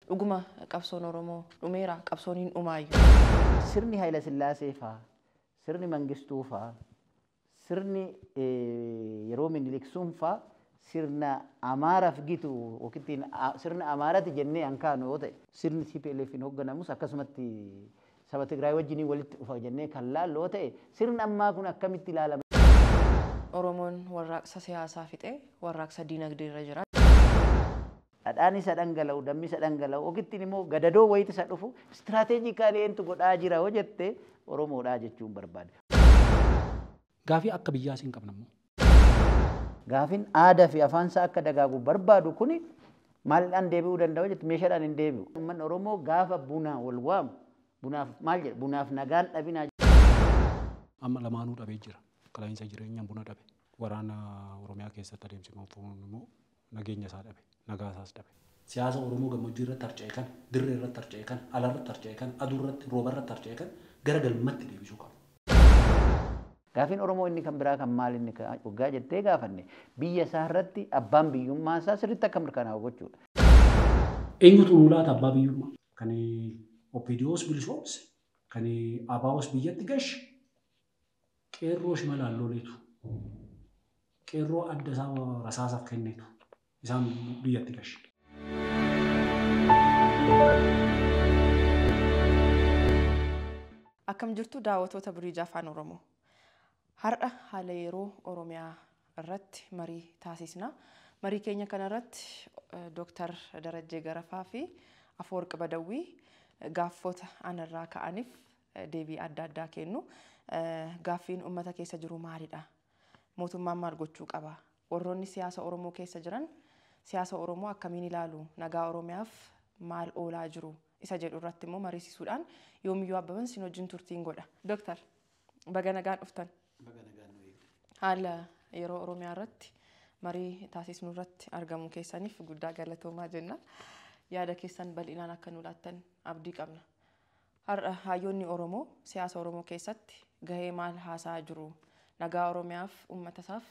Dhuguma qabsoon Oromoo dhumeera, qabsoon hin dhumaayyuu. Sirni Haayila Sillaasee faa, sirni Mangistuu faa, sirni yeroo Minilik sun faa sirna Amaaraaf gitu yookiin sirna Amaaraati jennee an kaanu yoo ta'e, sirni TPLF hin hoogganamus akkasumatti saba Tigraay wajjin walitti dhufa jennee kan laallu yoo ta'e, sirni ammaa kun akkamitti ilaalama? Oromoon warraaqsa siyaasaa fixee warraaqsa diinagdee irra jira. Dhadhaan isa dhangala'u, dammi isa dhangala'u, yookiin immoo gadadoo wayiiti isa dhufu strategically eentu godhaa jira yoo jette, Oromoodhaa jechuun barbaada. Gaafii akka biyyaas hin qabna immoo. Gaafiin aadaa fi afaan isaa akka dagaagu barbaadu kuni maaliidhaan deebi'uu danda'a jette, meeshaadhaan hin deebi'u. Uummanni Oromoo gaafa buna wal waamu bunaaf maal jedha? Bunaaf nagaan dhabinaa. Amma lamaanuu dhabee jira. Qala'iinsa jireenyaan buna dhabe. Waraana Oromiyaa keessatti adeemsifamu immoo nageenya isaa dhabe. Nagaa isaas dhabe. Siyaasa Oromoo gammoojjii irratti harca'e kan, dirree irratti harca'e kan, ala irratti harca'e kan, aduu irratti, rooba irratti harca'e kan gara galmatti deebisuu qaba. Gaafiin Oromoo inni kan biraa kan maal inni waggaa jettee gaafanne, biyya isaa irratti abbaan biyyummaa isaa sirriitti akka mirkanaa'u gochuudha. Eenyutu nuu laata abbaa biyyummaa? Kan OPDOs bilisoomse, kan ABOs biyyatti gashe, qeerroo shimalaan loleetu, qeerroo adda isaa rasaasaaf kenneetu isaan biyyatti gashe. Akkam jirtu daawwattoota Biriija Afaan Oromoo? Har'a haala yeroo Oromiyaa irratti marii taasisna. Marii keenya kanarratti Dooktar Darajjee Garafaa fi Afawarqi Badawwii gaaffota anarraa ka'aniif deebii adda addaa kennu. Gaaffiin uummata keessa jiru maalidha? Mootummaan maal gochuu qaba? Warroonni siyaasa Oromoo keessa jiran siyaasa Oromoo akkamiin ilaalu? Nagaa Oromiyaaf maal oolaa jiru? Isa jedhu irratti immoo mariisisuudhaan Yoomiyyuu Abbaban sin wajjin turtiin godha. Dooktar, baga nagaan dhuftan. Haala yeroo Oromiyaa irratti marii taasisnu irratti argamuu keessaniif guddaa galatoomaa jenna. Yaada keessan bal'inaan akka nu laattan abdii qabna. Har'a hayyoonni Oromoo siyaasa Oromoo keessatti gahee maal haasa'aa jiru? Nagaa Oromiyaaf uummata isaaf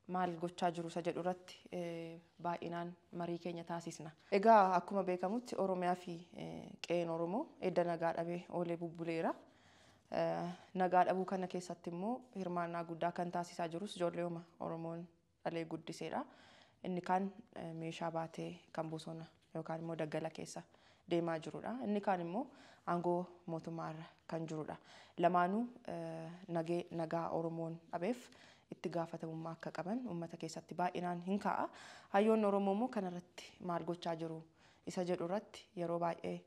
maal gochaa jiru isa jedhu irratti baay'inaan marii keenya taasisna. Egaa akkuma beekamutti Oromiyaa fi qe'een Oromoo edda nagaa dhabee oolee bubbuleera. Nagaa dhabuu kana keessatti immoo hirmaannaa guddaa kan taasisaa jirus ijoolleema Oromoon dhalee guddiseedha. Inni kaan meeshaa baatee kan bosona yookaan immoo daggala keessa deemaa jirudha. Inni kaan immoo aangoo mootummaarra kan jirudha. Lamaanuu nagaa Oromoon dhabeef itti gaafatamummaa akka qaban uummata keessatti baay'inaan hin kaa'a. Hayyoonni Oromoo immoo kanarratti maal gochaa jiru isa jedhu irratti yeroo baay'ee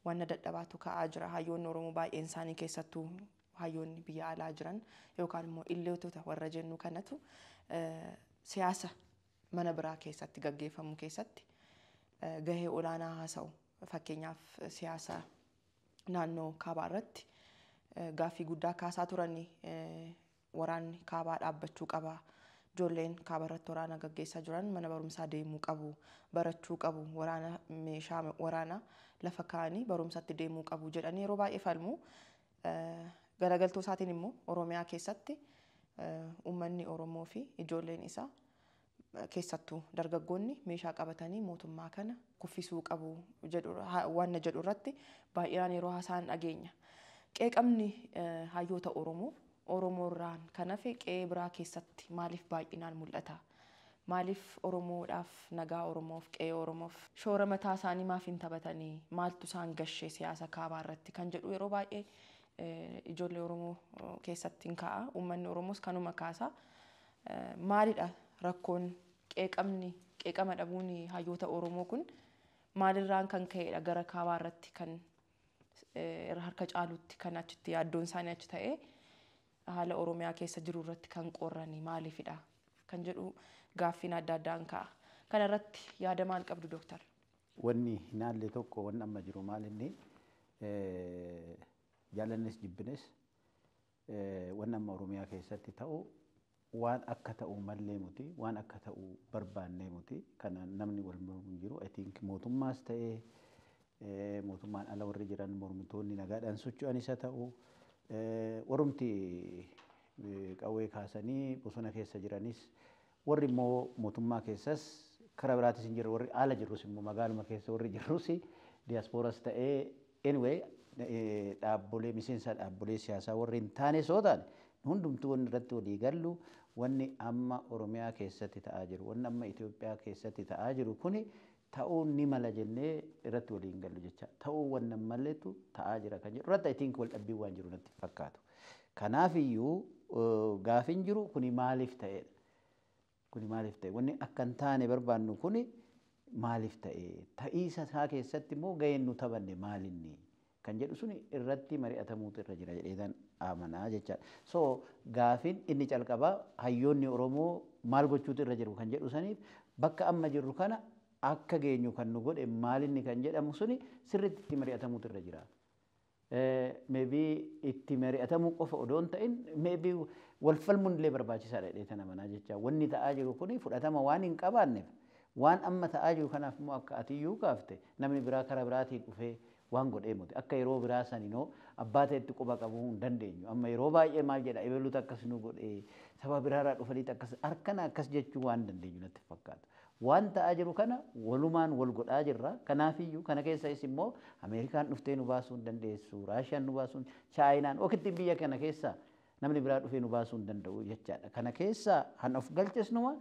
wanna dadhabaatu ka'aa jira. Hayyoonni Oromoo baay'een isaanii, keessattuu hayyoonni biyya alaa jiran yookaan immoo illeetota warra jennu kanatu, siyaasa mana biraa keessatti gaggeeffamu keessatti gahee olaanaa haasa'u. Fakkeenyaaf siyaasa naannoo kaabaa irratti gaaffii guddaa kaasaa turanii, waraanni kaabaa dhaabbachuu qaba. Ijoolleen kaaba irratti waraana gaggeessaa jiran mana barumsaa deemuu qabu, barachuu qabu, waraana meeshaa waraanaa lafa kaa'anii barumsatti deemuu qabu jedhanii yeroo baay'ee falmu. Garagaltoo isaatiin immoo Oromiyaa keessatti uummanni Oromoo fi ijoolleen isaa, keessattuu dargaggoonni, meeshaa qabatanii mootummaa kana kuffisuu qabu jedhu waan jedhu irratti baay'inaan yeroo haasa'an dhageenya. Qeeqamni hayyoota Oromoo Oromoo irraan kan hafe qe'ee biraa keessatti maaliif baay'inaan mul'ata? Maaliif Oromoodhaaf, nagaa Oromoof, qe'ee Oromoof shoora mataa isaanii maaf hin taphatanii? Maaltu isaan gashee siyaasa kaabaa irratti kan jedhu yeroo baay'ee ijoollee Oromoo keessatti hin ka'a. Uummanni Oromoos kanuma kaasa. Maalidha rakkoon? Qeeqamni, qeeqama dhabuun hayyoota Oromoo kun maalirraan kan ka'edha gara kaabaa irratti kan harka caalutti kan achitti yaaddoon isaanii achi ta'ee haala Oromiyaa keessa jiru irratti kan qorranii maaliifidha kan jedhu gaaffiin adda addaan ka'a. Kana irratti yaada maal qabdu, Dooktar? Wanni hin haalle tokko, wanni amma jiru maal inni, jaalannes jibbines, wanni amma Oromiyaa keessatti ta'u waan akka ta'u mallee muti, waan akka ta'u barbaannee muti. Kana namni wal mormu hin jiru. I think mootummaas ta'ee mootummaan ala warri jiran, mormitoonni nagaadhaan socho'anis haa ta'u, warrumti qawwee kaasanii bosona keessa jiranis, warri immoo mootummaa keessas karaa biraatis hin jirre, warri ala jirrus immoo magaaluma keessa warri jirrus, Diyaaspooras ta'ee anyway dhaabbolee miseensa dhaabbolee siyaasaa warri hin taane soo taane hundumtuu wanni irratti walii gallu wanni amma Oromiyaa keessatti ta'aa jiru, wanni amma Itoophiyaa keessatti ta'aa jiru kuni ta'uu ni mala jennee irratti walii hin gallu jecha. Ta'uu wanna malletu ta'aa jira kan jedhu irratti I think wal dhabbiin waan jiru natti fakkaatu. Kanaaf iyyuu gaafin jiru kuni maaliif ta'edha? Kuni maaliif ta'e? Wanni akka hin taane barbaannu kuni maaliif ta'e? Ta'iisa isaa keessatti immoo gaheen nu taphanne maalinni? Kan jedhu suni irratti mari'atamuutu irra jira jedheetan amanaa jechaadha. So gaafin inni calqabaa hayyoonni Oromoo maal gochuutu irra jiru kan jedhu saniif bakka amma jirru kana akka geenyu kan nu godhe maalinni kan jedhamu suni sirriitti itti mari'atamuutu irra jira. Maybe itti mari'atamuu qofa odoo hin ta'in maybe wal falmuun illee barbaachisaadha jedheetan amanaa jecha. Wanni ta'aa jiru kuni fudhatama waan hin qabaanneef waan amma ta'aa jiru kanaaf immoo akka atiyyuu kaafte namni biraa karaa biraatiin dhufee waan godhee miti. Akka yeroo biraa saninoo abbaa ta'etti quba qabuu hin dandeenyu. Amma yeroo baay'ee maal jedha ebeluutu akkas nu godhee saba biraarraa dhufaniitu akkas harkana akkas jechuu waan dandeenyu natti fakkaata. Waan ta'aa jiru kana walumaan wal godhaa jirra. Kanaafiyyuu kana keessas immoo Ameerikaan dhuftee nu baasuu hin dandeessu, Raashiyaan nu baasuu, Chaayinaan okitti biyya kana keessa namni biraa dhufee nu baasuu hin danda'u jechaadha. Kana keessa han of galchisnuma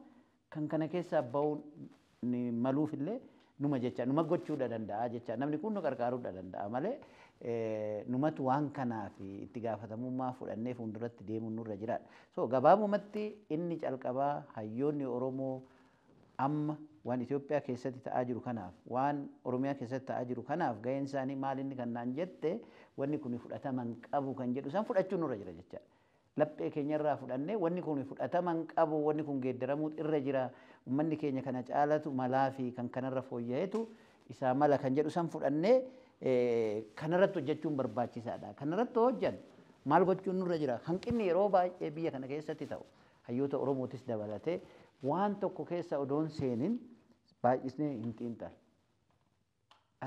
kan kana keessaa bahuun maluuf illee numa jecha numa gochuudha danda'a jecha namni kun nu gargaaruudha danda'a malee numatu waan kanaaf itti gaafatamummaa fudhannee fuulduratti deemuun nurra jiraadha. So gabaabumatti inni calqabaa hayyoonni Oromoo amma waan Itoophiyaa keessatti ta'aa jiru kanaaf waan Oromiyaa keessatti ta'aa jiru kanaaf gaheen isaanii maal inni kan naan jette wanni kun fudhatama hin qabu kan jedhu isaan fudhachuun nurra jira jechaadha. Laphee keenyarraa fudhannee wanni kun fudhatama hin qabu wanni kun geeddaramuu irra jira uummanni keenya kana caalatu malaa fi kan kanarra fooyya'etu isaa mala kan jedhu san fudhannee kanarratti hojjechuun barbaachisaadha. Kanarratti hojjan maal gochuun nurra jira? Hanqinni yeroo baay'ee biyya kana keessatti ta'u hayyoota Oromootis dabalatee waan tokko keessa odoon seenin baay'isnee hin xiinxalu.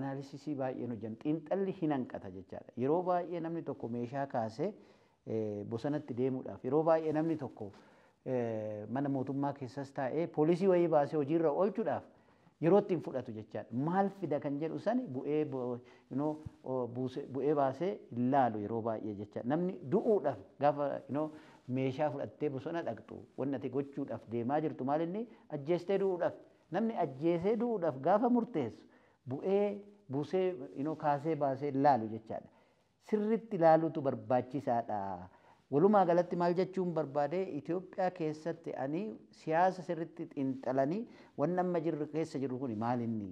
Analysis baay'een hojjan xiinxalli hin hanqata jechaadha. Yeroo baay'ee namni tokko meeshaa kaasee bosonatti deemuudhaaf yeroo baay'ee namni tokko mana mootummaa keessas taa'ee poolisii wayii baasee hojiirra oolchuudhaaf yeroo ittiin fudhatu jechaadha. Maal fida kan jedhu sani bu'ee bu'ee baasee hin laalu yeroo baay'ee jechaadha. Namni du'uudhaaf gaafa meeshaa fudhattee bosona dhaqxu wanni ati gochuudhaaf deemaa jirtu maal inni ajjeestee du'uudhaaf. Namni ajjeesee du'uudhaaf gaafa murteessu bu'ee buusee kaasee baasee hin laalu jechaadha. Sirriitti ilaaluutu barbaachisaadha. Walumaa galatti maal jechuun barbaade Itoophiyaa keessatti ani siyaasa sirriitti xiinxalanii wanni amma jirru keessa jirru kuni maal inni?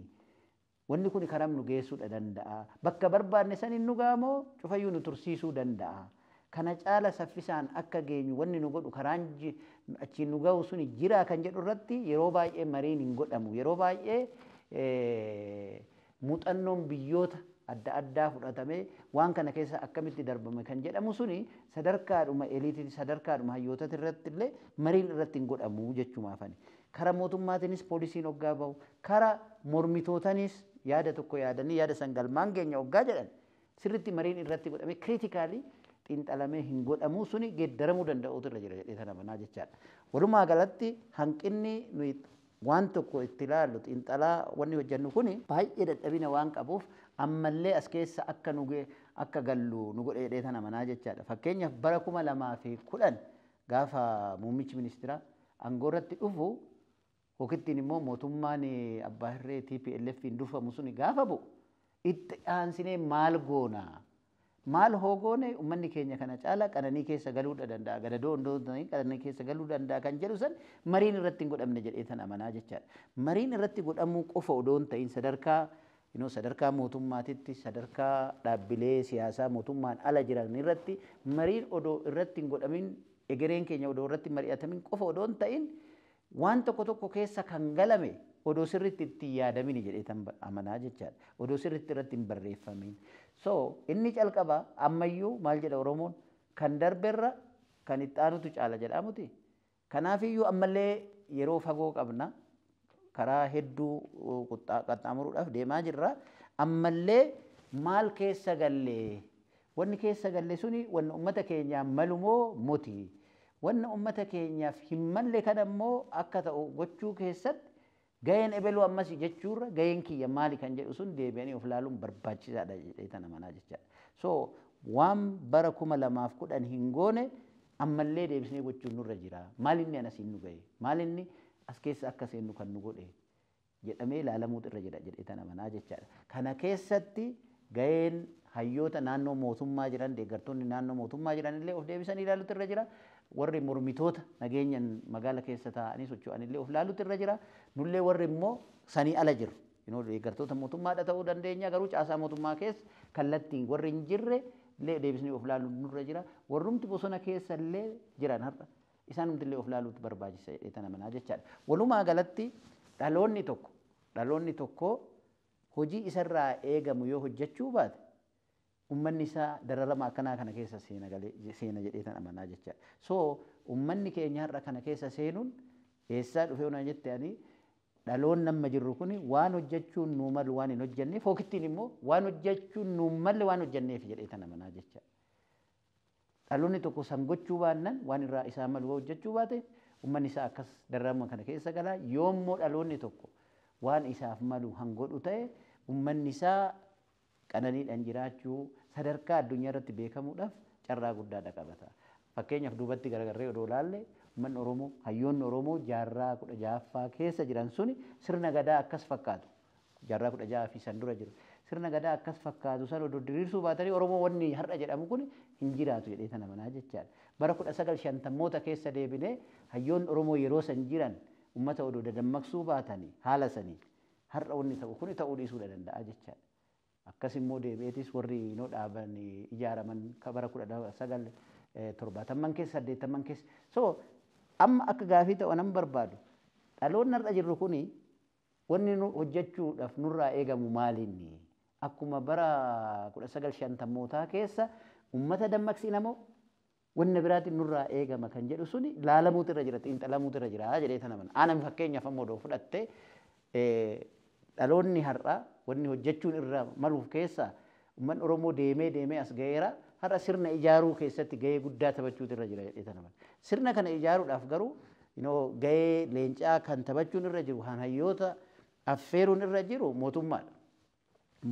Wanni kun karam nu geessuudha danda'a. Bakka barbaanne saniin nu gaamoo cufayyuu nu tursiisuu danda'a. Kana caala saffisaan akka geenyu wanni nu godhu karaan achiin nu ga'u suni jira kan jedhu irratti yeroo baay'ee mariin hin godhamu. Yeroo baay'ee muuxannoon biyyoota adda addaa fudhatamee waan kana keessa akkamitti darbame kan jedhamu suni sadarkaadhuma eliitii sadarkaadhuma hayyootati irratti illee mariin irratti hin godhamu jechumaafani. Kara mootummaatiinis poolisiin hoggaa bahu, kara mormitootanis yaada tokko yaadanii yaada san galmaan geenya hoggaa jedhan sirriitti mariin irratti godhamee critically xiinxalamee hin godhamu suni geeddaramuu danda'uutu irra jira jedhee tana manaa jechaadha. Walumaa galatti hanqinni nuyi waan tokko itti ilaallu xiinxalaa wanni hojjennu kuni baay'ee dadhabina waan qabuuf ammallee as keessa akka nu akka gallu nu godhe jedhee tana manaa jechaadha. Fakkeenyaaf bara 2010 gaafa muummichi ministeeraa aangoo irratti dhufu hokittiin immoo mootummaan abbaa hirree TPLF hin durfamu suni gaafa bu'u itti aansinee maal goona? Maal hoo goone uummanni keenya kana caala qananii keessa galuudha danda'a gadadoo hundoo qananii keessa galuu danda'a kan jedhu san mariin irratti hin godhamne jedhee tan amanaa jechaadha. Mariin irratti godhamuu qofa odoo hin ta'in sadarkaa sadarkaa mootummaatitti sadarkaa dhaabbilee siyaasaa mootummaan ala jiran irratti mariin odoo irratti hin godhamin egereen keenya odoo irratti mari'atamin qofa odoo hin ta'in waan tokko tokko keessa kan galame odoo sirriitti itti yaadamin jedhee tan amanaa jechaadha. Odoo sirriitti irratti hin barreeffamin. So inni calqaba ammayyuu maal jedha Oromoon kan darberra kan itti aanutu caala jedhamuti. Kanaafiyyuu ammallee yeroo fagoo qabna. Karaa hedduu qaxxaamuruudhaaf deemaa jirra. Ammallee maal keessa gallee? Wanni keessa galle suni wanni uummata keenyaaf malu moo moti? Wanni uummata keenyaaf hin malle kana immoo akka ta'u gochuu keessatti Gaheen ebeluu ammas jechuurra gaheen kiyya maali kan jedhu sun deebi'anii of laaluun barbaachisaadha jedhee tana manaa jechaadha. So waan bara 2010 hin goone ammallee deebisnee gochuun nurra jira. Maal inni asiin nu gahe? Maal inni as keessa akka seennu kan nu godhe? Jedhamee ilaalamuutu irra jira jedhee tana manaa jechaadha. Kana keessatti gaheen hayyoota naannoo mootummaa jiran, deeggartoonni naannoo mootummaa jiran illee of deebisanii ilaaluutu irra jira. Warri mormitoota nageenyaan magaala keessa taa'anii socho'an illee of ilaaluutu irra jira. Nullee warri immoo sanii ala jiru. Deeggartoota mootummaadha ta'uu dandeenya garuu caasaa mootummaa keessa kallattiin warri hin jirre illee deebisanii of ilaaluun nurra jira. Warrumti bosona keessa illee jiran har'a isaanumti illee of ilaaluutu barbaachisa jedhee tana manaa jechaadha. Walumaa galatti dhaloonni tokko hojii isarraa eegamu yoo hojjechuu baate ummanni isaa dararama akkanaa kana keessa seena jedhee tan amanaa jechaadha. So ummanni keenya har'a kana keessa seenuun eessaa dhufee onaa jette ani dhaloonni amma jirru kun waan hojjechuun nuu malu waan hin hojjenneef hookittiin immoo waan hojjechuun nuu malle waan hojjenneef jedhee tan amanaa jechaadha. Dhaloonni tokko san gochuu baannaan waan irraa isaa malu hojjechuu baate ummanni isaa akkas dararama kana keessa galaa. Yoommoo dhaloonni tokko waan isaaf malu hangodhu ta'e ummanni isaa qananiidhaan jiraachuu sadarkaa addunyaa irratti beekamuudhaaf carraa guddaadha qabata. Fakkeenyaaf duubatti garagarree odoo ilaalle uummanni Oromoo hayyoonni Oromoo jaarraa 16ffaa keessa jiran suni sirna gadaa akkas fakkaatu. Jaarraa 16 fi san dura jiru. Sirna gadaa akkas fakkaatu san odoo diriirsuu baatanii Oromoo wanni har'a jedhamu kun hin jiraatu jedhee tana manaa jechaadha. Bara 1950moota keessa deebinee hayyoonni Oromoo yeroo san jiran uummata odoo dadammaqsuu baatanii haala sanii har'a wanni ta'u kun ta'uu dhiisuu danda'a jechaadha. Akkas immoo deebi'eetis warri inoo dhaaban ijaaraman bara 1970 keessa 80 keessa. So amma akka gaafii ta'u nan barbaadu dhaloonni har'a jirru kuni wanni nu hojjechuudhaaf nurraa eegamu maalinni? Akkuma bara 1950mootaa keessa uummata dammaqsinamoo wanna biraatiin nurraa eegama kan jedhu suni laalamuutu irra jira, xiinxalamuutu irra jira jedhee tana mana. Aanan fakkeenyaaf ammoo odoo fudhattee dhaloonni har'a wanni hojjechuun irra maluuf keessa uummanni Oromoo deemee deemee as ga'eera. Har'a sirna ijaaruu keessatti ga'ee guddaa taphachuutu irra jira jedhee tana mana. Sirna kana ijaaruudhaaf garuu ga'ee leencaa kan taphachuun irra jiru, kan hayyoota affeeruun irra jiru mootummaadha.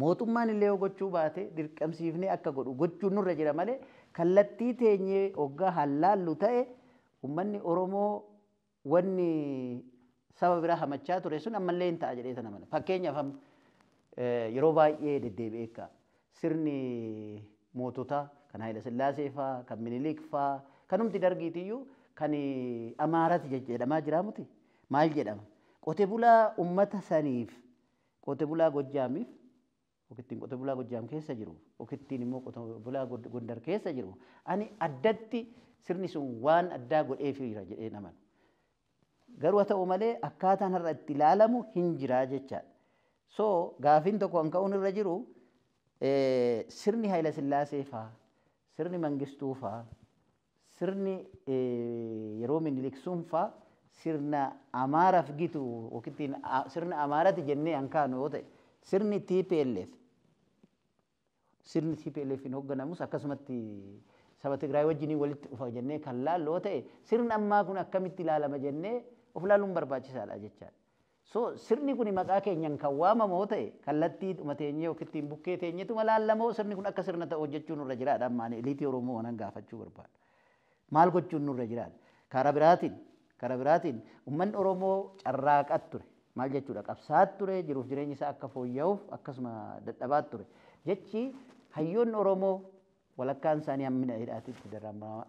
Mootummaan illee yoo gochuu baate dirqamsiifnee akka godhu gochuun nurra jira malee kallattii teenyee hoggaa hallaallu ta'e uummanni Oromoo wanni saba biraa hamachaa ture sun ammallee hin ta'a jedhee tana mana. Fakkeenyaaf yeroo baay'ee deddeebi'ee ka'a. Sirni moototaa kan Haayila Sillaasee fa'aa, kan Minilik fa'aa, kanumti dargiitiyyuu kan Amaarati jedhamaa jira muti. Maal jedhama? Qote bulaa uummata saniif, qote bulaa Gojjaamiif, okittiin qote bulaa Gojjaam keessa jiru, okittiin immoo qote bulaa Gondar keessa jiru. Ani addatti sirni sun waan addaa godheefii jira jedhee namanu. Garuu haa ta'u malee akkaataan har'a itti ilaalamu hin jiraa jechaadha. So gaafiin tokko kan ka'uun irra jiru sirni Haayila Sillaasee fa'aa, sirni Mangistuu fa'aa, sirni yeroo Minilik sun fa'aa sirna Amaaraaf gitu yookiin sirna Amaarati jennee an kaanu yoo ta'e sirni TPLF hin hoogganamus akkasumatti saba Tigraay wajjin walitti dhufa jennee kan laallu yoo ta'e sirni ammaa kun akkamitti ilaalama jennee of ilaaluun barbaachisaadha jechaadha. So sirni kun maqaa keenyaan kan waamamu yoo ta'e kallattii dhuma teenyee yookiin bukkee teenyeetuma laallamoo sirni kun akka sirna ta'u hojjechuun nurra jiraadha ammaan eliitii Oromoo waan gaafachuu barbaadu. Maal gochuun nurra jiraadha? Karaa biraatiin uummanni Oromoo carraaqaa ture. Maal jechuudha? Qabsaa ture, jiruuf jireenyi isaa akka fooyya'uuf akkasuma dadhabaa ture. Jechi hayyoonni Oromoo walakkaan isaanii hammina hidhaatitti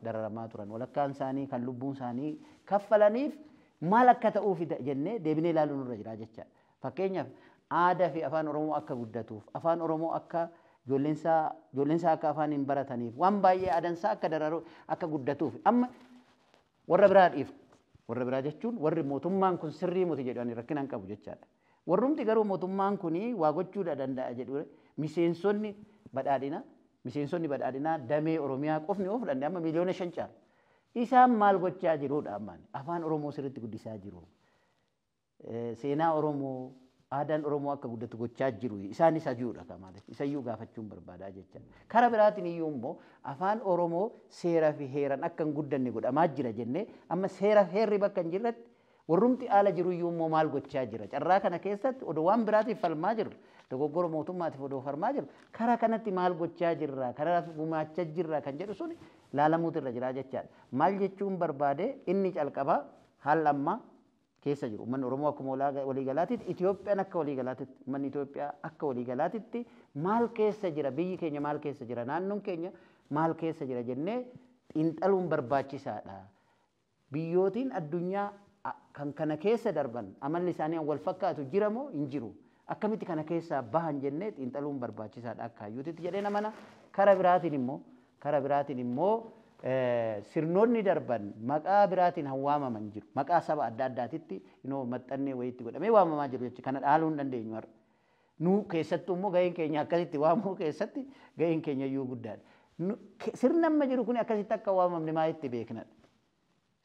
dararamaa turan. Walakkaan isaanii kan lubbuun isaanii kaffalaniif maal akka ta'uuf jennee deebinee ilaaluun nurra jira jechaadha. Fakkeenyaaf aadaa fi afaan Oromoo akka guddatuuf, afaan Oromoo akka ijoolleen isaa akka afaan hin barataniif, waan baay'ee aadaan isaa akka dararu akka guddatuuf. Amma warra biraa dhiif, warra biraa jechuun warri mootummaan kun sirrii miti jedhanii rakkina hin qabu jechaadha. Warrumti garuu mootummaan kun waa gochuu danda'a jedhu miseensonni badhaadhinaa damee Oromiyaa qofni yoo fudhanne amma miliyoona 5 caalu. Isaan maal gochaa jiruudha ammaan afaan Oromoo sirriitti guddisaa jiru. Seenaa Oromoo, aadaan Oromoo akka guddatu gochaa jiru. Isaanis ajuudha maaliif isayyuu gaafachuun barbaadaa jecha. Karaa biraatiin iyyuu immoo afaan Oromoo seeraa fi heeraan akka hin guddanne godhamaa jira jennee amma seera heerri bakka hin jirretti Warrumti ala jiru iyyuu immoo maal gochaa jira? Carraa kana keessatti odoo waan biraatiif falmaa jiru, dogoggora mootummaatiif odoo falmaa jiru, karaa kanatti maal gochaa jirra? Karaa gumaachaa jirra kan jedhu sun laalamuutu irra jira jechaadha. Maal jechuun barbaade inni calqabaa haala ammaa keessa jiru. Uummanni Oromoo akkuma waliigalaatitti, Itoophiyaan akka waliigalaatitti, uummanni Itoophiyaa akka waliigalaatitti maal keessa jira, biyyi keenya maal keessa jira, naannoon keenya maal keessa jira jennee xiinxaluun barbaachisaadha. Biyyootiin addunyaa kan kana keessa darban amalli isaanii wal fakkaatu jira moo hin jiru? Akkamitti kana keessaa bahan jennee xiinxaluun barbaachisaadha akka hayyuutitti jedhee namana. Kara biraatiin immoo sirnoonni darban maqaa biraatiin waamaman jiru. Maqaa saba adda addaatitti inoo maxxannee wayiitti godhamee waamamaa jiru jechuudha. Kana dhaaluu hin dandeenyu har'a. Nu keessattuu immoo gaheen keenya akkasitti waamuu keessatti gaheen keenya iyyuu guddaadha. Sirna amma jiru kun akkasitti akka waamamne maalitti beeknadha?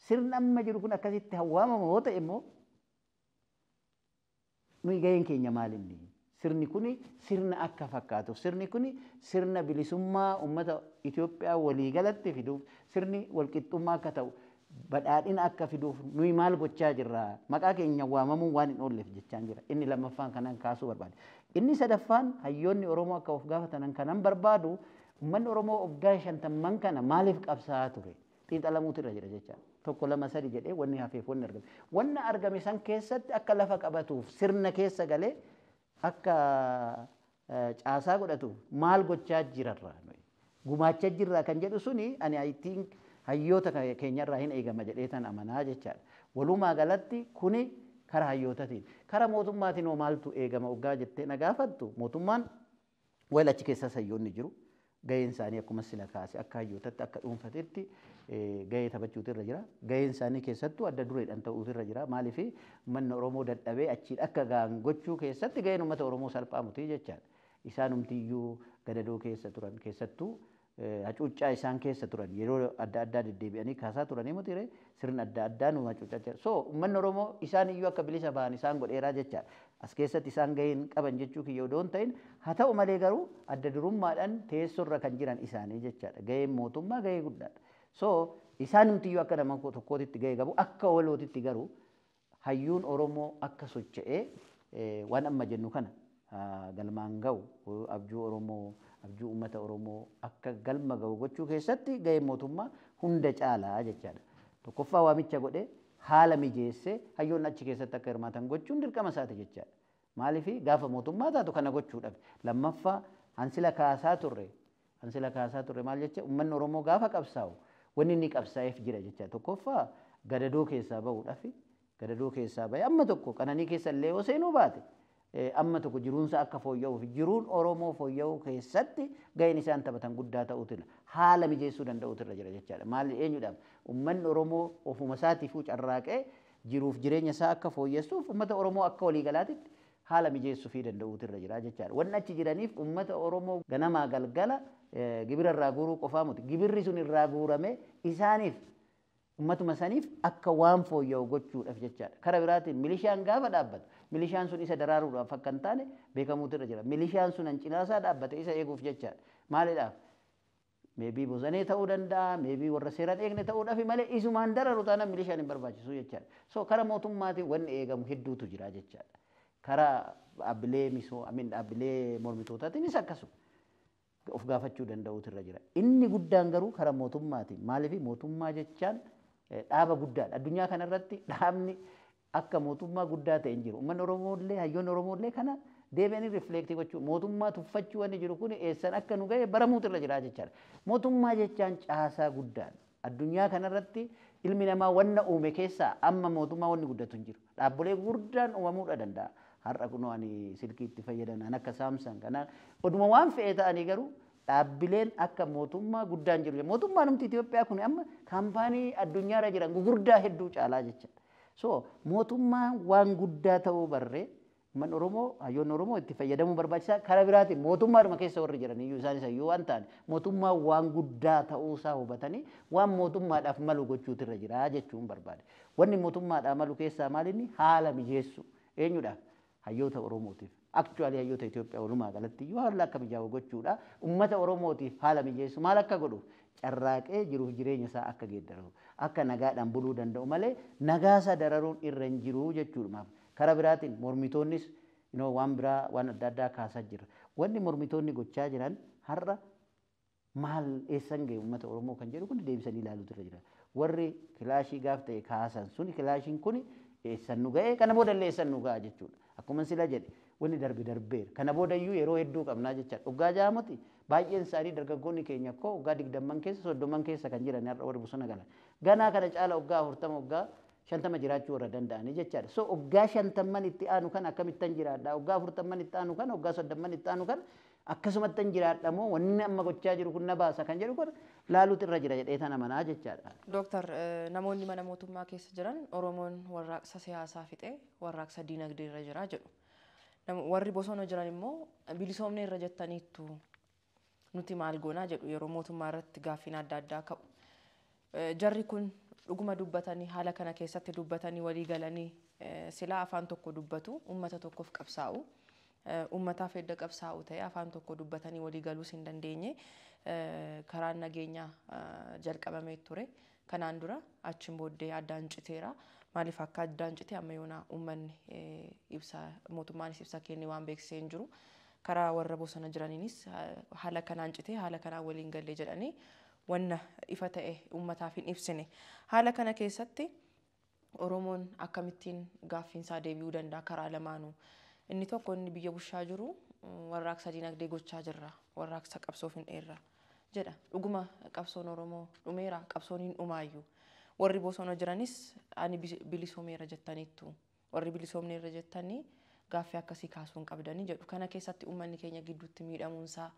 Sirna amma jiru kun akkasitti waamamu yoo ta'e immoo nuyi gaheen keenya maalinni? Sirni kuni sirna akka fakkaatuuf, sirni kuni sirna bilisummaa uummata Itoophiyaa waliigalatti fiduuf, sirni walqixxummaa akka ta'u, badhaadhina akka fiduuf nuyi maal gochaa jirra? Maqaa keenya waamamuun waan hin oolleef jechaan jira. Inni lammaffaan kanan kaasuu barbaade. Inni sadaffaan hayyoonni Oromoo akka of gaafatan kanan barbaadu, uummanni Oromoo waggaa 50n kana maaliif qabsaa'aa ture? Xiinxalamuutu irra jira jechaadha. Tokko, lama, sadi jedhee wanni hafeef wanni argame. Wanna argame san keessatti akka lafa qabatuuf, sirna keessa galee akka caasaa godhatuuf maal gochaa jirarraa gumaachaa jirraa kan jedhu suni ani I think hayyoota keenyarraa hin eegama jedhee tan amanaa jechaadha. Walumaa galatti kuni kara hayyootatiin. Kara mootummaatiin hoo maaltu eegama waggaa jettee na gaafattu, mootummaan wal achi keessas hayyoonni jiru. Gaheen isaanii akkuma sila kaase akka hayyootatti, akka dhuunfatetti gahee taphachuutu irra jira. Gaheen isaanii keessattuu adda dureedhaan ta'uutu irra jira. Maaliif uummanni Oromoo dadhabee achiin akka gahan gochuu keessatti gaheen uummata Oromoo salphaa miti jechaadha. Isaanumtiyyuu gadadoo keessa turan, keessattuu hacuuccaa isaan keessa turan yeroo adda addaa deddeebi'anii kaasaa turanii miti, sirna adda addaa nu hacuuccaa jira. So uummanni Oromoo isaan iyyuu akka bilisa bahan isaan godheeraa jechaadha. As keessatti isaan gaheen qaban jechuu kiyya odoo hin ta'in, haa ta'u malee garuu adda durummaadhaan teessoorra kan jiran isaanii jechaadha. Gaheen mootummaa gahee guddaadha. So isaanumtiyyuu akka nama tokkootitti gahee qabu, akka walootitti garuu hayyuun Oromoo akka socho'ee waan amma jennu kana galmaan ga'u, abjuu Oromoo, abjuu uummata Oromoo akka galma ga'u gochuu keessatti gaheen mootummaa hunda caalaa jechaadha. Tokkoffaa waamicha godhee haala mijeessee hayyoonni achi keessatti akka hirmaatan gochuun dirqama isaati jechaadha. Maaliif gaafa mootummaa taatu kana gochuudhaaf. Lammaffaa hansila kaasaa turre maal jecha, uummanni Oromoo gaafa qabsaa'u wanni inni qabsaa'eef jira jecha. Tokkoffaa gadadoo keessaa bahuudhaaf, gadadoo keessaa bahee amma tokko qananii keessa illee yoo seenuu baate amma tokko jiruunsa akka fooyya'uuf, jiruun Oromoo fooyya'uu keessatti gaheen isaan taphatan guddaa ta'uutu haala mijeessuu danda'uutu irra jira jechaadha. Maal eenyuudhaaf? Uummanni Oromoo ofuma isaatiifuu carraaqee jiruuf jireenya isaa akka fooyyessuuf uummata Oromoo akka waliigalaatitti haala mijeessuu fi danda'uutu irra jira jechaadha. Wanni achi jiraniif uummata Oromoo ganamaa galgala gibira irraa guuruu qofaa miti. Gibirri sun irraa guurame isaaniif, uummatuma saniif akka waan fooyya'u gochuudhaaf jechaadha. Kara biraatiin milishaan gaafa dhaabbatu milishaan sun isa daraaruudhaaf akka hin taane beekamuutu irra jira. Milishaan sun hancinaasaa dhaabbate isa eeguuf jechaadha. Maaliidhaaf? Maybe bosonee ta'uu danda'a, maybe warra seeraan eegne ta'uudhaaf malee isumaan dararu taanaan milishaan hin barbaachisu jechaadha. So kara mootummaatiin wanni eegamu hedduutu jira jechaadha. Kara dhaabbilee misoo, amiin, dhaabbilee mormitootaatiinis akkasuma of gaafachuu danda'uutu irra jira. Inni guddaan garuu kara mootummaatiin. Maaliif? Mootummaa jechaan dhaaba guddaadha. Addunyaa kanarratti dhaabni akka mootummaa guddaa ta'e hin jiru. Uummanni Oromoo illee, hayyoonni Oromoo illee kana deebi'anii reflect gochuu, mootummaa tuffachuu wanni jiru kun eessan akka nu ga'e baramuutu irra jira jechaadha. Mootummaa jechaan caasaa guddaadha. Addunyaa kanarratti ilmi namaa wanna uume keessaa amma mootummaa wanni guddatu hin jiru. Dhaabbilee gurguddaan uumamuudha danda'a. Har'a kunoo ani silkii itti fayyadaman akka Samsung kana oduma waan fe'e ta'anii garuu dhaabbileen akka mootummaa guddaan jiru. Mootummaan numti Itoophiyaa kun amma kaampaanii addunyaarra jiran gurguddaa hedduu caalaa jechaadha. So mootummaan waan guddaa ta'uu barree uummanni Oromoo, hayyoonni Oromoo itti fayyadamuu barbaachisaa. Karaa biraatiin mootummaadhuma keessa warri jiran iyyuu isaanis hayyuu waan ta'an mootummaan waan guddaa ta'uusaa hubatanii waan mootummaadhaaf malu gochuutu irra jira jechuun barbaade. Wanni mootummaadhaaf malu keessaa maal inni? Haala mijeessu. Eenyuudhaaf? Hayyoota Oromootiif. Actually hayyoota Itoophiyaa walumaa galatti iyyuu haala akka mijaa'u gochuudha. Uummata Oromootiif haala mijeessu maal akka godhu carraaqee jiruuf jireenya isaa akka geeddaru akka nagaadhaan buluu danda'u malee nagaa isaa dararuun irra hin jiru jechuudha. Karaa biraatiin mormitoonnis waan biraa waan adda addaa kaasaa jira. Wanni mormitoonni gochaa jiran har'a maal eessan ga'e uummata Oromoo kan jedhu kun deebisanii ilaaluutu irra jira. Warri kilaashii gaaf ta'e kaasan suni kilaashiin kun eessan nu ga'e kana boodallee eessan nu ga'a jechuudha. Akkuma sila jedhe wanni darbe darbeera. Kana boodayyuu yeroo hedduu qabnaa jechaadha. Waggaa jaamuti baay'een isaanii dargaggoonni keenya koo waggaa 20 keessa 30 keessa kan jiran har'a warri bosona galan. Ganaa kana caala waggaa 40 waggaa 50 jiraachuu warra danda'anii jechaadha. So waggaa 50 itti aanu kana akkamittan jiraadha? Waggaa 40 itti aanu kana waggaa 30 itti aanu kana akkasumattan jiraadha moo wanni amma gochaa jiru kun na baasa kan jedhu kun laaluutu irra jira jedhee tana manaa jechaadha. Dooktar, namoonni mana mootummaa keessa jiran Oromoon warraaqsa siyaasaa fixee warraaqsa diinagdee irra jira jedhu. Warri bosona jiran immoo bilisoomne irra jettaniittu nuti maal goonaa jedhu yeroo mootummaa irratti gaaffiin adda addaa ka'u. Jarri kun dhuguma dubbatanii haala kana keessatti dubbatanii walii galanii silaa afaan tokko dubbatu uummata tokkoof qabsaa'u. Uummataaf edda qabsaa'u ta'e afaan tokko dubbatanii walii galuus hin dandeenye karaan nageenyaa jalqabamee ture. Kanaan dura achiin booddee addaan citeera. Maaliif akka addaan cite amma yoona uummanni ibsa mootummaanis ibsa kennee waan beeksisee hin jiru. Karaa warra bosona jiraniinis haala kanaan citee haala kanaan waliin gallee jedhanii wanna ifa ta'e uummataaf hin ibsine. Haala kana keessatti Oromoon akkamittiin gaaffiinsaa deebi'uu danda'a karaa lamaanuu? Inni tokko inni biyya bushaa jiru warraaqsa diinagdee gochaa jirra, warraaqsa qabsoof hin dheerra jedha. Dhuguma qabsoon Oromoo dhumeera, qabsoon hin dhumaayyuu. Warri bosona jiranis ani bilisoomeera jettaniittu. Warri bilisoomneerra jettanii gaaffii akkasii kaasuu hin qabdanii jedhu. Kana keessatti uummanni keenya gidduutti miidhamuunsaa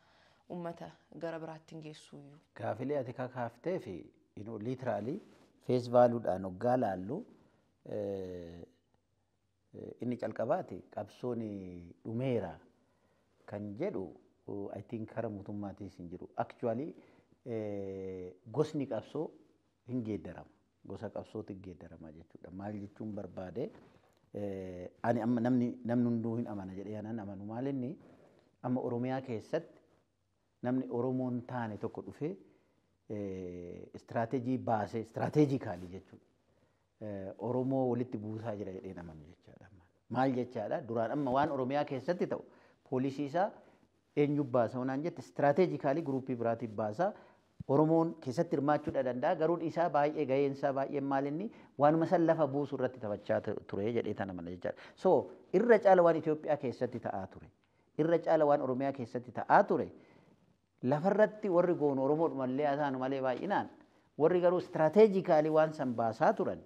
uummata gara biraatti hin geessuuyyuu. Gaafilee ati kakaaftee fi literally face valuedhaan hoggaa laallu inni calqabaati qabsoon dhumeera kan jedhu I think kara mootummaatiis hin jiru. Actually gosni qabsoo hin geeddarama. Gosa qabsootu hin geeddarama jechuudha. Maal jechuun barbaade ani amma namni hunduu hin amana jedhee anan amanu maal inni amma Oromiyaa keessatti namni Oromoon taane tokko dhufee istiraateejii baasee strategically jechuudha. Oromoo walitti buusaa jira jedhee amanu jechaadha. Maal jechaadha? Duraan amma waan Oromiyaa keessatti ta'u poolisii isaa eenyu baasa onaan jette strategically groupii biraatiif baasa. Oromoon keessatti hirmaachuudha danda'a garuu isaa baay'ee gaheen isaa baay'ee maal inni waanuma san lafa buusu irratti taphachaa ture jedhee tana mana jechaadha. So irra caala waan Itoophiyaa keessatti ta'aa ture. Irra caala waan Oromiyaa keessatti ta'aa ture. Lafarratti warri goonu Oromoodhumallee haa taanu malee baay'inaan warri garuu strategically waan san baasaa turan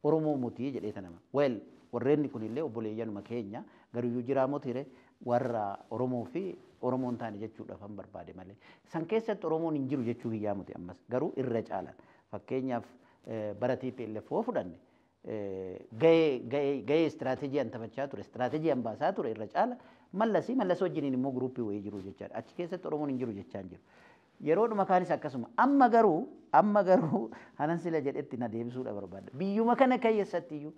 Oromoo mutii jedhee tana. Well warreenni kunillee obboleeyyanuma keenya garuyyuu jiraa mutiire warra Oromoo fi Oromoon taane jechuudhaaf han barbaade malee. San keessatti Oromoon hin jiru jechuu hiyyaa muti ammas garuu irra caalan. Fakkeenyaaf bara TPLF hoo fudhanne gahee istiraateejii an taphachaa ture istiraateejii an baasaa ture irra caala mallasii mallas wajjiniin immoo groupii wayii jiru jechaadha. Achi keessatti Oromoon hin jiru jechaa hin jiru. Yeroodhuma kaanis akkasuma amma garuu hanan sila jedhetti na deebisuudha barbaada. Biyyuma kana keessatti iyyuu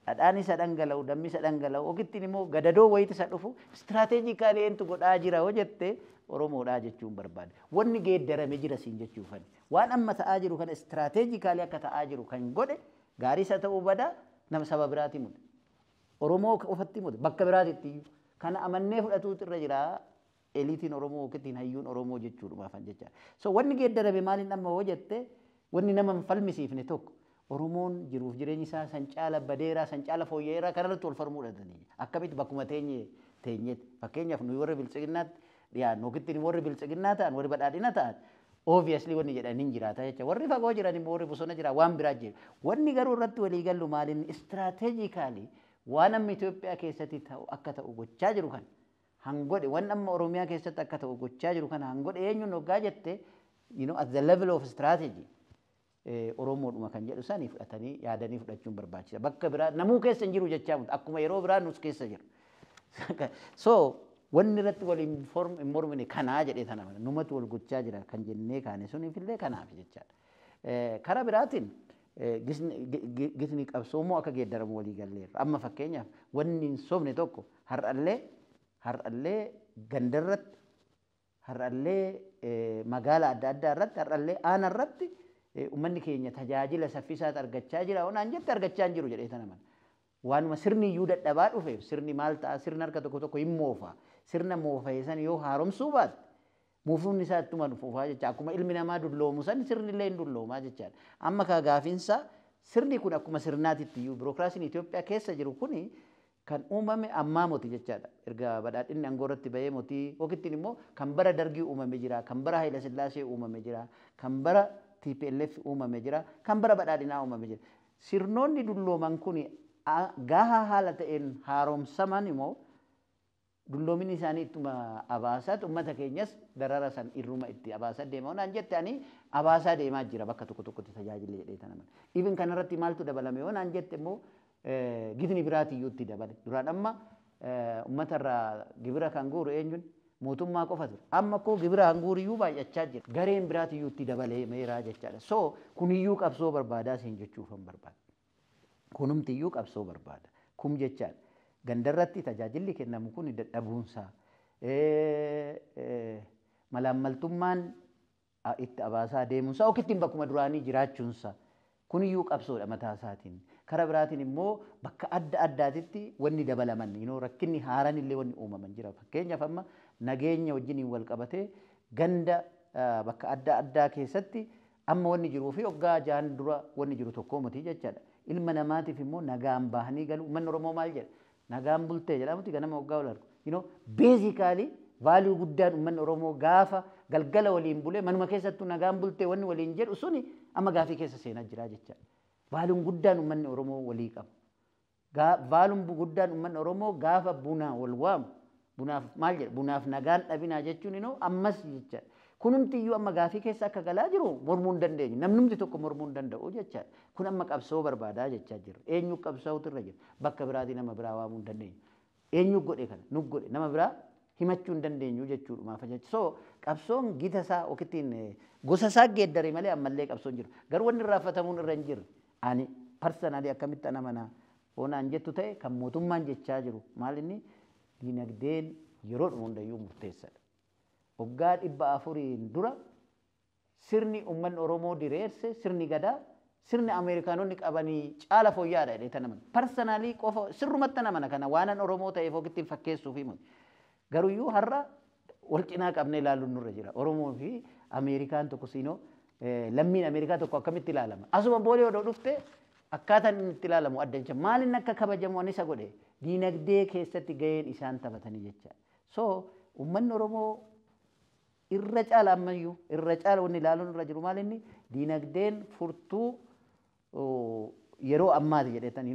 dhadhaan isa dhangala'u, dammi isa dhangala'u, okittiin immoo gadadoo wayiiti isa dhufu strategically eentu godhaa jira hoo jette Oromoodhaa jechuun barbaada. Wanni geeddarame jira siin jechuufani. Waan amma ta'aa jiru kana strategically akka ta'aa jiru kan godhe gaarii isa ta'uu badaa nama saba biraati mute. Oromoo qofatti mute bakka biraatitti iyyuu. Kana amannee fudhatuutu irra jira eliitiin Oromoo yookiin hayyuun Oromoo jechuudhumaafan jechaadha. So wanni geeddarame maaliin amma hoo jette wanni nama hin falmisiifne tokko Oromoon jiruuf jireenyi isaa san caala badeeraa san caala fooyya'eeraa kanarratti wal falmuu dhatanii akkamitti bakkuma teenyetti fakkeenyaaf nuyi warri biltsiginnaatti dhiyaannu yookiin warri biltsiginnaa ta'an warri badhaadhina ta'an obviously wanni jedhan hin jiraata jecha warri fagoo jiran immoo warri bosona jira waan biraa jiru wanni garuu irratti walii gallu maaliin strategically waan amma Itoophiyaa keessatti ta'u akka ta'u gochaa jiru kana hangodhe waan amma Oromiyaa keessatti akka ta'u gochaa jiru kana hangodhe eenyuun hoggaa jette at the level of strategy Oromoodhuma kan jedhu sanii fudhatanii yaadanii fudhachuun barbaachisa. Bakka biraa namuu keessa hin jiru jechaa miti akkuma yeroo biraa nus keessa jiru. So wanni irratti wal hin mormine kanaa jedhee tana mana numatu wal gochaa jira kan jennee kaane suniifillee kanaaf jechaadha. Karaa biraatiin Gitni qabsoo immoo akka geeddaramu walii galleerra. Amma fakkeenyaaf wanni hin sobne tokko har'allee gandarratti, har'allee magaala adda addaa irratti, har'allee aana irratti uummanni keenya tajaajila saffisaatti argachaa jira. Onaan jette argachaa hin jiru jedhee tana mana. Waanuma sirni iyyuu dadhabaa dhufeef sirni maal ta'a, sirni harka tokko tokko hin moofa. Sirna moofa'e san yoo haaromsuu baatte moofumni isaa ittuma dhufaa jecha, akkuma ilmi namaa dulloomu san sirni illee hin dulloomaa jechaadha. Amma kaa gaafiinsa sirni kun akkuma sirnaatitti iyyuu birookiraasiin Itoophiyaa keessa jiru kuni kan uumame ammaa moti jechaadha. Erga badhaadhinni aangoo irratti bahee motii yookiin immoo kan bara Dargii uumame jira, kan bara Haayila Sillaasee uumame jira, kan bara TPLF uumame jira, kan bara badhaadhinaa uumame jira. Sirnoonni dullooman kuni gahaa haala ta'een haaromsaman immoo dulloominni isaanii ittuma abaasaat uummata keenyas darara san irruma itti abaasaa deema. Onaan jette ani abaasaa deemaa jira bakka tokko tokkotti tajaajila jedhee tana mana. Even kanarratti maaltu dabalame onaan jette immoo gitni biraatiyyuu itti dabale. Duraan amma uummatarraa gibira kan guuru eenyuun mootummaa qofa ture. Amma koo gibira kan guuriyyuu baay'achaa jira. Gareen biraatiyyuu itti dabalee meeraa jechaadha. So kuniyyuu qabsoo barbaadaa siin jechuufan barbaada. Kunumtiyyuu qabsoo barbaada. Kum jechaadha. Gandarratti tajaajilli kennamu kun dadhabuunsaa, malaammaltummaan itti abaasaa deemuunsaa, yookiin bakkuma duraanii jiraachuunsaa kuniyyuu qabsoodha mataa isaatiin. Kara biraatiin immoo bakka adda addaatitti wanni dabalaman rakkinni haaraan illee wanni uumaman jira. Fakkeenyaaf amma nageenya wajjiniin wal qabatee ganda bakka adda addaa keessatti amma wanni jiruu fi waggaa 6 dura wanni jiru tokko miti jechaadha. Ilma namaatiif immoo nagaan bahanii galu. Uummanni Oromoo maal jedha? Nagaan bultee jedhamuti ganama waggaa wal argu. Basically value guddaan uummanni Oromoo gaafa galgala waliin bulee manuma keessattuu nagaan bultee wanni waliin jedhu suni amma gaafii keessa seenaa jira jechaadha. Valueun guddaan uummanni Oromoo walii qabu. Valueun guddaan uummanni Oromoo gaafa bunaa wal waamu bunaaf maal jedha, bunaaf nagaan dhabinaa jechuun inoo ammas jechaadha. Kunumtiyyuu amma gaafii keessa akka galaa jiru mormuu hin dandeenyu. Namnumti tokko mormuu hin danda'u jechaadha. Kun amma qabsoo barbaadaa jechaa jira. Eenyu qabsaa'utu irra jira? Bakka biraatii nama biraa waamuu hin dandeenyu. Eenyu godhe kana? Nu godhe. Nama biraa himachuu hin dandeenyu jechuudha. So qabsoon gita isaa yookiin gosa isaa geeddare malee ammallee qabsoon jiru. Garuu wanni irraanfatamuun irra hin jiru. Ani personally akkamitti ana mana onaan jettu ta'e kan mootummaan jechaa jiru maal inni diinagdeen yeroo dhumu hundayyuu murteessaadha. Waggaa 400 dura sirni uummanni Oromoo diriirse, sirni gadaa, sirni Ameerikaanonni qabanii caala fooyya'aadha jedhee tana mana. Personally qofa sirrumatti na mana kana waanan Oromoo ta'eef ofitti fakkeessuuf himu. Garuyyuu har'a wal cinaa qabnee ilaaluun nurra jira. Oromoo fi Ameerikaan tokko siinoo lammiin Ameerikaa tokko akkamitti ilaalama? Asuma boolee odoo dhufte akkaataan inni itti ilaalamu adda jecha. Maaliin akka kabajamu ani isa godhe? Diinagdee keessatti gaheen isaan taphatanii jecha. So uummanni Oromoo irra caala ammayyuu irra caala wanni ilaaluun irra jiru maal inni diinagdeen furtuu yeroo ammaati jedhetan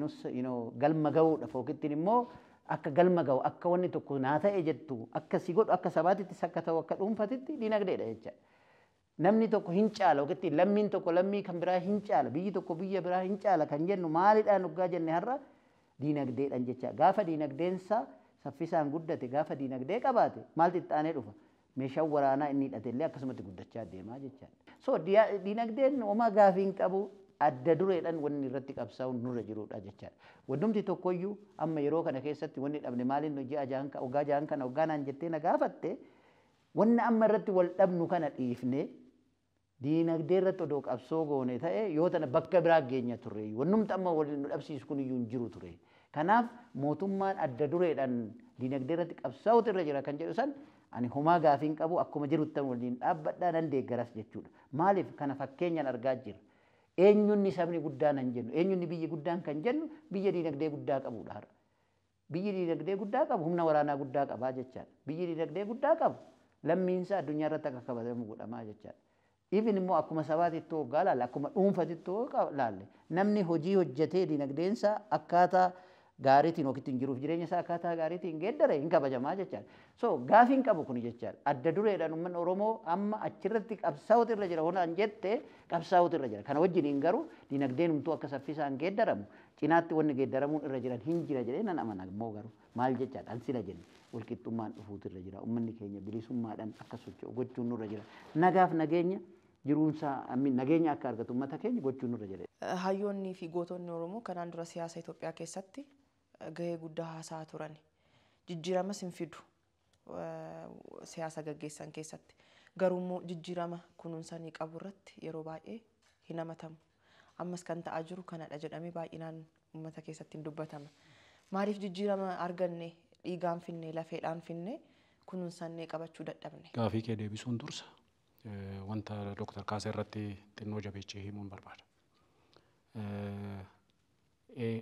galma ga'uudhaaf yookiin immoo akka galma ga'u akka wanni tokko naa ta'e jettu akka si godhu akka sabaatittis akka ta'u akka dhuunfatitti diinagdeedha jecha. Namni tokko hin caala yookiin lammiin tokko lammii kan biraa hin caala, biyyi tokko biyya biraa hin caala kan jennu maalidhaan dhugaa jenne har'a diinagdeedhaan jecha. Gaafa diinagdeensaa saffisaan guddate, gaafa diinagdee qabaate maaltu itti aanee dhufa? Meeshaan waraanaa inni hidhate illee akkasumatti guddachaa deemaa jechaadha. So diinagdeen homaa gaafii hin qabu, adda dureedhaan wanni irratti qabsaa'uun nurra jirudha jechaadha. Wannumti tokkoyyuu amma yeroo kana keessatti wanni dhabne maaliin ji'a jahan waggaa 6 kana waggaa naan jettee na gaafatte, wanni amma irratti wal dhabnu kana dhiifne diinagdee irratti odoo qabsoo goone ta'e yoo tana bakka biraa geenya turre, wannumti amma wal nu dhabsiisu kun iyyuu hin jiru ture. Kanaaf mootummaan adda dureedhaan diinagdee irratti qabsaa'utu irra jira kan jedhu san ani homaa gaafii hin qabu, akkuma jiruttan waliin dhaabbadhaa nan deeggaras jechuudha. Maaliif kana fakkeenyaan argaa jira. Eenyunni sabni guddaan kan jennu, eenyunni biyyi guddaan kan jennu biyya diinagdee guddaa qabudha har'a. Biyyi diinagdee guddaa qabu humna waraanaa guddaa qabaa jechaadha. Biyyi diinagdee guddaa qabu lammiinsa addunyaa irratti akka kabajamu godhamaa jechaadha. Even immoo akkuma sabaatitti hoggaa laalle, akkuma dhuunfatitti hoggaa laalle, namni hojii hojjetee diinagdeensaa akkaataa gaariitiin yookiin jiruuf jireenya isaa akkaataa gaariitiin geeddare hin kabajamaa jechaadha. So gaafii hin qabu kun jechaadha. Adda dureedhaan uummanni Oromoo amma achirratti qabsaa'utu irra jira. Honaan jette qabsaa'utu irra jira. Kana wajjiniin garuu diinagdeen humtuu akka saffisaan geeddaramu cinaatti wanni geeddaramuun irra jiran hin jira jedhee nan amana immoo garuu maal jechaadha. An sila jenne walqixxummaan dhufuutu irra jira. Uummanni keenya bilisummaadhaan akka socho'u gochuun nurra jira. Nagaaf nageenya jiruunsaa nageenya akka argatu uummata keenya gochuun nurra jira. Hayyoonnii fi gootonni Oromoo kanaan dura siyaasa Itoophiyaa keessatti gahee guddaa haasa'aa turan. Jijjiiramas hin fidu siyaasa gaggeessan keessatti. Garuu immoo jijjiirama kunuunsanii qabu irratti yeroo baay'ee hin hamatamu. Ammas kan ta'aa jiru kanadha jedhamee baay'inaan uummata keessatti hin dubbatama. Maaliif jijjiirama arganne dhiigaan finne lafeedhaan finne kunuunsannee qabachuu dadhabne? Gaafii kee deebisuun dursa wanta Dooktar Kaasee irratti xinnoo jabeechee himuun barbaada.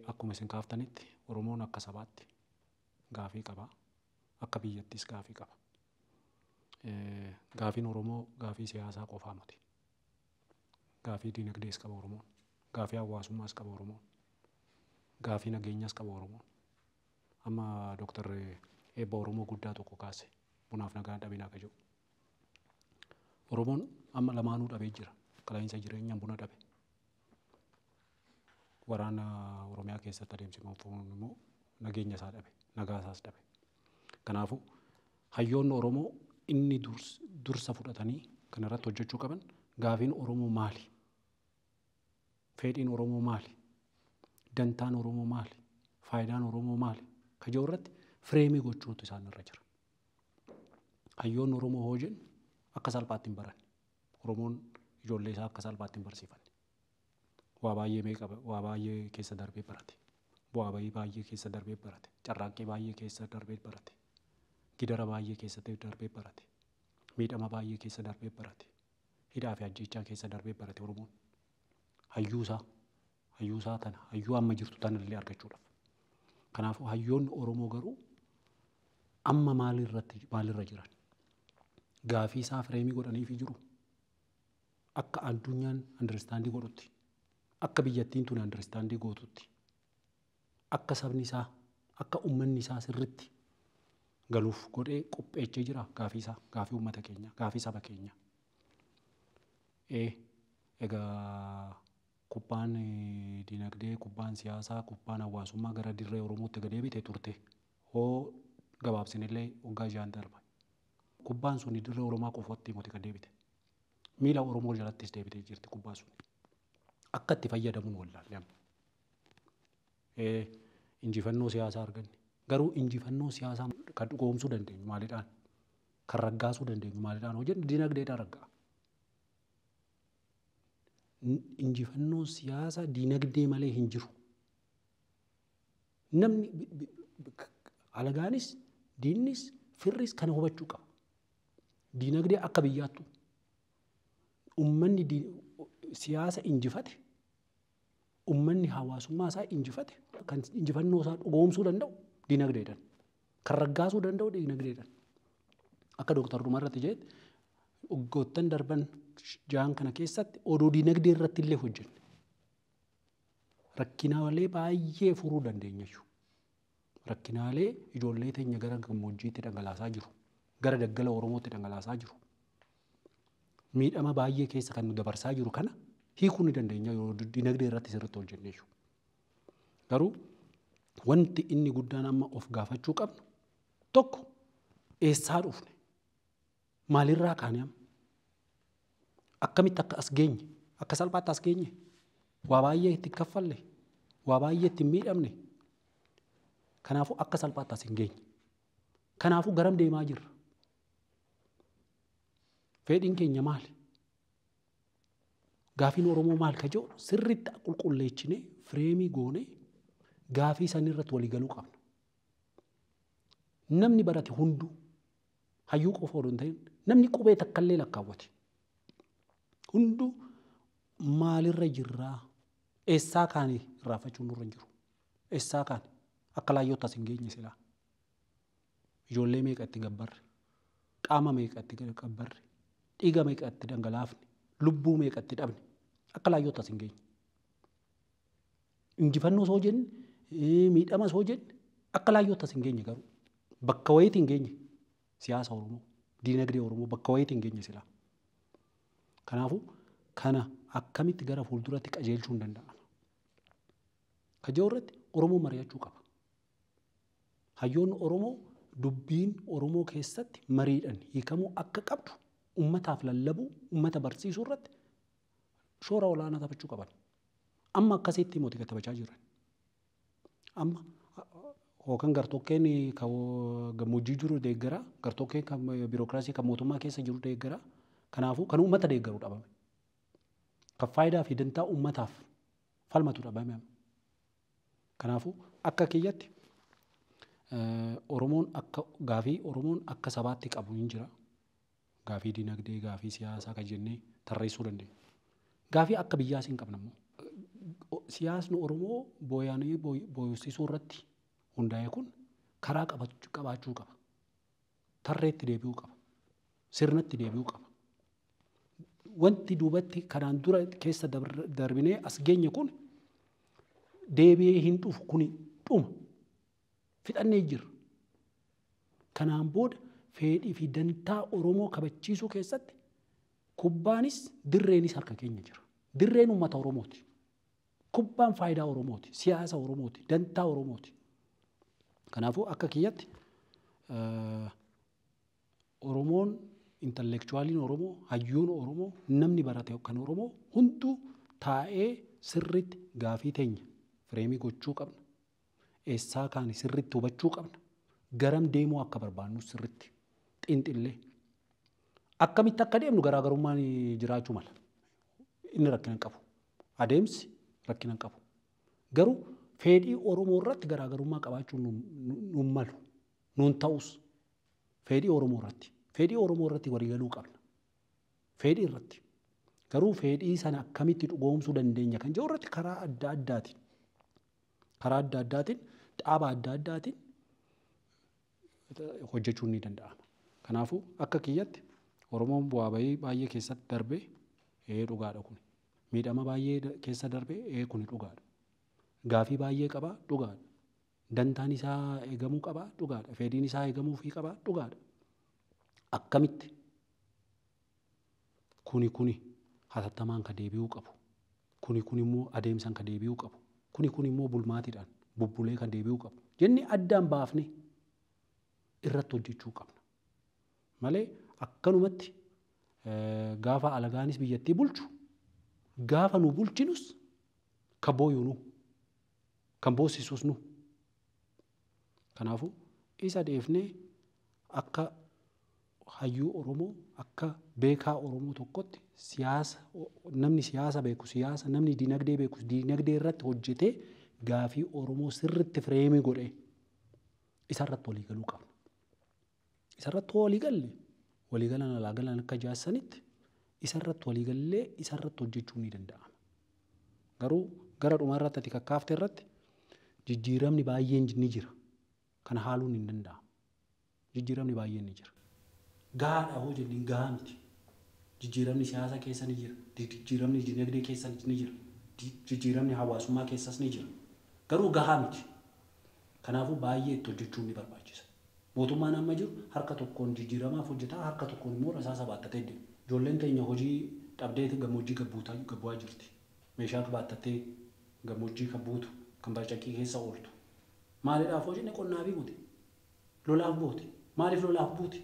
Akkuma isin kaaftanitti Oromoon akka sabaatti gaafii qaba. Akka biyyattis gaafii qaba. Gaafiin Oromoo gaafii siyaasaa qofaa miti. Gaafii diinagdees qaba Oromoon. Gaafii hawaasummaas qaba Oromoon. Gaafii nageenyaas qaba Oromoon. Amma Dooktar eebba Oromoo guddaa tokko kaase bunaaf nagaa dhabinaa akka jedhu. Oromoon amma lamaanuu dhabee jira. Qala'iinsa jireenyaan buna dhabe. Waraana Oromiyaa keessatti adeemsifamu immoo nageenya isaa dhabe, nagaa isaas dhabe. Kanaafuu hayyoonni Oromoo inni dursa fudhatanii kan irratti hojjechuu qaban gaafiin Oromoo maali? Fedhiin Oromoo maali? Dantaan Oromoo maali? Faayidaan Oromoo maali? Ka jedhu irratti fireemii gochuutu isaan irra jira. Hayyoonni Oromoo hoo jennu akka salphaatti hin baranne. Oromoon ijoollee isaa akka salphaatti hin barsiifanne. Waa baay'ee meeqa waa baay'ee keessa darbee barate. Bu'aa bayii baay'ee keessa darbee barate. Carraaqqii baay'ee keessa darbee barate. Gidara baay'ee keessa darbee barate. Miidhama baay'ee keessa darbee barate. Hidhaa fi ajjeechaa keessa darbee barate Oromoon. Hayyuu isaa tana, hayyuu amma jirtu tana illee argachuudhaaf. Kanaafuu hayyoonni Oromoo garuu amma maalirra jiran? Gaafii isaa fireemii godhaniifii jiru. Akka addunyaan understand godhutti, akka biyyattiin tun understand gootutti, akka sabni isaa, akka uummanni isaa sirritti galuuf godhee qopheechee jira gaafii isaa, gaafii uummata keenyaa, gaafii saba keenyaa. Egaa kubbaan dinagdee, kubbaan siyaasaa, kubbaan hawaasummaa gara dirree Oromootti gad deebite turte. Hoo gabaabsinillee waggaa 6 darba. Kubbaan sun dirree Oromoo qofatti miti kan deebite. Miila Oromoo jalattis deebitee jirti kubbaan sun. Akka itti fayyadamuun wallaalle amma. Injifannoo siyaasaa arganne. Garuu injifannoo siyaasaa kan dhugoomsuu dandeenyu maalidhaan? Kan raggaasuu dandeenyu maalidhaan? Hoo jennu dinagdeedhaan ragga'a. Injifannoon siyaasaa dinagdee malee hin jiru. Namni alagaanis, diinnis, firris kana hubachuu qaba. Dinagdee akka biyyaattu uummanni siyaasa injifate, uummanni hawaasummaa isaa injifate, kan injifannoo isaa dhugoomsuu danda'u dinagdeedhaan. Kan raggaasuu danda'u dinagdeedhaan. Akka Dooktar Dhumarratti jedhetti waggoottan darban 6 kana keessatti oduu dinagdee irratti illee hojjenne. Rakkinaalee baay'ee furuu dandeenya jechuudha. Rakkinaalee ijoollee teenya gara gammoojjiitti dhangalaasaa jiru. Gara daggala Oromootti dhangalaasaa jiru. Miidhama baay'ee keessa kan nu dabarsaa jiru kana hiikuu ni dandeenya yoo dinagdee irratti sirriitti hojjenne jechuudha. Garuu wanti inni guddaan amma of gaafachuu qabnu tokko, eessaa dhufne? Maalirraa kaane amma? Akkamitti akka as geenye? Akka salphaatti as geenye? Waa baay'ee itti kaffalle, waa baay'ee itti miidhamne. Kanaafuu akka salphaatti as hin geenye. Kanaafuu garam deemaa jirra? Fedhiin keenya maali? Gaafiin Oromoo maal ka jedhu sirriitti qulqulleechinee fireemii goonee gaafii san irratti walii galuu qabna. Namni barate hunduu, hayyuu qofa odoo hin ta'in namni qubee takkallee lakkaawwate hunduu, maalirra jirraa, eessaa kaane irraanfachuun nurra hin jiru. Eessaa kaane? Akka laayyootti as hin geenye silaa. Ijoollee meeqa itti gabbarre? Qaama meeqa itti gabbarre? Dhiiga meeqa itti dhangalaafne? Lubbuu meeqa itti dhabne? Akka laayyootti as hin geenye. Injifannoo soo jenne, miidhama soo jenne, akka laayyootti as hin geenye. Garuu bakka wayiitti hin geenye. Siyaasa Oromoo, diinagdee Oromoo bakka wayiitti hin geenye silaa. Kanaafuu kana akkamitti gara fuulduratti qajeelchuu hin danda'ama? Ka jiru irratti Oromoo mari'achuu qaba. Hayyoonni Oromoo dubbiin Oromoo keessatti mariidhaan hiikamuu akka qabdu Uummataaf lallabuu, uummata barsiisuu irratti shoora olaanaa taphachuu qaban. Amma akkasitti mootii taphachaa jiran. Amma yookaan gartokkeen kan gammoojjii jiru deeggaraa, gartokkeen kan biirokiraasii kan mootummaa keessa jiru deeggaraa. Kanaafuu kan uummata deeggaru dhabame. Kan faayidaa fi dantaa uummataaf falmatu dhabame. Kanaafuu akka kiyyatti Oromoon akka gaafii Oromoon akka sabaatti qabu hin jira. Gaafii dinagdee, gaafii siyaasaa kan jennee tarreessuu dandeenya. Gaafii akka biyyaas hin qabna immoo. Siyaasni Oromoo booyanii booyessisuu irratti hundaa'e kun karaa qabaachuu qaba. Tarreetti deebi'uu qaba. Sirnatti deebi'uu qaba. Wanti duubatti kanaan dura keessa darbinee as geenye kun deebi'ee hin dhufu kuni dhuma. Fixannee jirra. Kanaan booda fedhii fi dantaa Oromoo kabachiisuu keessatti kubbaanis dirreenis harka keenya jira. Dirreen uummata Oromooti. Kubbaan faayidaa Oromooti, siyaasa Oromooti, dantaa Oromooti. Kanaafuu akka kiyyatti Oromoon intellectualiin Oromoo, hayyuun Oromoo, namni barate kan Oromoo hunduu taa'ee sirriitti gaafii teenya fireemii gochuu qabna. Eessaa kaane sirriitti hubachuu qabna. Garam deemuu akka barbaannu sirriitti xiinxillee. Akkamitti akka deemnu garaagarummaan jiraachuu mala. Inni rakkina hin qabu. Adeemsi rakkina hin qabu. Garuu fedhii Oromoo irratti garaagarummaa qabaachuun nuun malu. Nuun ta'us fedhii Oromoo irratti. Fedhii Oromoo irratti waliigaluu qabna. Fedhii irratti. Garuu fedhii sana akkamitti dhugoomsuu dandeenya kan jedhu irratti karaa adda addaatiin. Karaa adda addaatiin dhaaba adda addaatiin hojjechuun ni danda'ama. Kanaafuu akka kiyyatti Oromoon bu'aa bahii baay'ee keessatti darbee dhugaadha kuni. Miidhama baay'ee keessa darbee kuni dhugaadha. Gaafii baay'ee qaba dhugaadha. Dantaan isaa eegamuu qaba dhugaadha. Fedhiin isaa eegamuufii qaba dhugaadha. Akkamitti kuni kuni hatattamaan ka deebi'uu qabu. Kuni kun immoo adeemsaan ka deebi'uu qabu. Kuni kun immoo bulmaatiidhaan bubbulee kan deebi'uu qabu. Jennee addaan baafnee irratti hojjechuu qabna. Malee akkanumatti gaafa alagaanis biyyattii bulchu gaafa nu bulchinus kan booyu nu kan boossisus nu. Kanaafuu isa dheefnee akka hayyuu Oromoo akka beekaa Oromoo tokkotti siyaasa namni siyaasa beeku siyaasa namni dinagdee beeku dinagdee irratti hojjetee gaafii Oromoo sirriitti fireemii godhee isarratti walii galuu qabna. Isarratti walii galle walii galan alaa galan akka jaassanitti isarratti walii gallee isarratti hojjechuun ni danda'ama. Garuu gara dhumaa irratti ati kakkaafte irratti jijjiiramni baay'een ni jira. Kana haaluun hin danda'amu. Jijjiiramni baay'een ni jira. Gahaadha hoo jennee gahaa miti. Jijjiiramni siyaasa keessa ni jira. Jijjiiramni dinagdee keessa ni jira. Jijjiiramni hawaasummaa keessas ni jira. Garuu gahaa miti. Kanaafuu baay'ee itti hojjechuun ni barbaachisa. Mootummaan amma jiru harka tokkoon jijjiiramaaf hojjetaa harka tokkoon immoo rasaasa baattatee deema. Ijoolleen teenya hojii dhabdee gammoojjii gabbu'aa jirti. Meeshaa baattatee gammoojjii kan buutu kan barcaqqii keessa ooltu. Maaliidhaaf hoo jenne qonnaaf buute. Lolaaf buute. Maaliif lolaaf buute?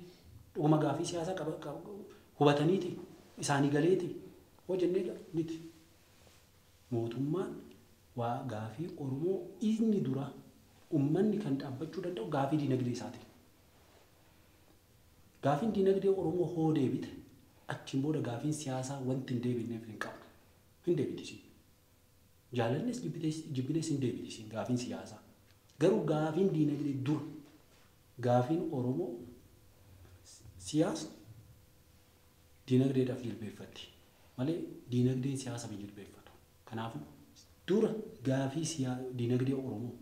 Dhuguma gaafii siyaasaa hubataniiti isaanii galeeti hoo jennee miti. Mootummaan waa gaafii Oromoo inni dura uummanni kan dhaabbachuu danda'u gaafii dinagdee isaati. Gaafiin dinagdee Oromoo hoo deebite achiin booda gaafiin siyaasaa wanti hin deebineef hin qabu. Hin deebitisiin. Jaalannes jibbines hin deebitisiin gaafiin siyaasaa. Garuu gaafiin dinagdee dura gaafiin Oromoo siyaasni dinagdeedhaaf jilbeeffatti malee dinagdeen siyaasa hin jilbeeffatu. Kanaafuu dura gaafii dinagdee Oromoo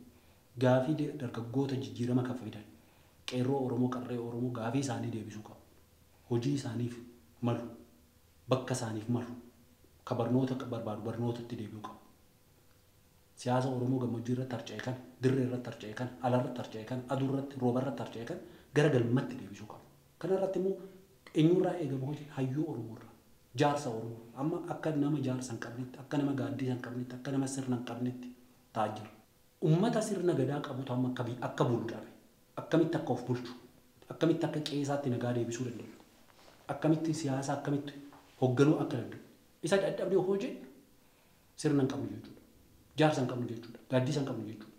gaafii dargaggoota jijjiirama kan fidan qeerroo Oromoo qarree Oromoo gaafii isaanii deebisuu qabu. Hojii isaaniif malu bakka isaaniif malu ka barnoota barbaadu barnootatti deebi'uu qabu. Siyaasa Oromoo gammoojjii irratti harca'e kan dirree irratti harca'e kan ala irratti harca'e kan aduu irratti rooba irratti harca'e kan gara galmatti deebisuu qabu. Kana irratti immoo eenyurraa eegama hojii hayyuu Oromoo irraa jaarsa Oromoo amma akka nama jaarsa hin qabnetti akka nama gaaddisa hin qabnetti akka nama sirna hin qabnetti ta'aa jira. Uummata sirna gadaa qabutu amma akka bulu dhabe akkamitti akka of bulchu akkamitti akka qe'ee isaatti nagaa deebisuu danda'u. Akkamitti siyaasa akkamitti hoogganuu akka danda'u. Isa dadhabnee hojii sirna hin qabnu jechuudha. Jaarsa hin qabnu jechuudha. Gaaddisa hin qabnu jechuudha.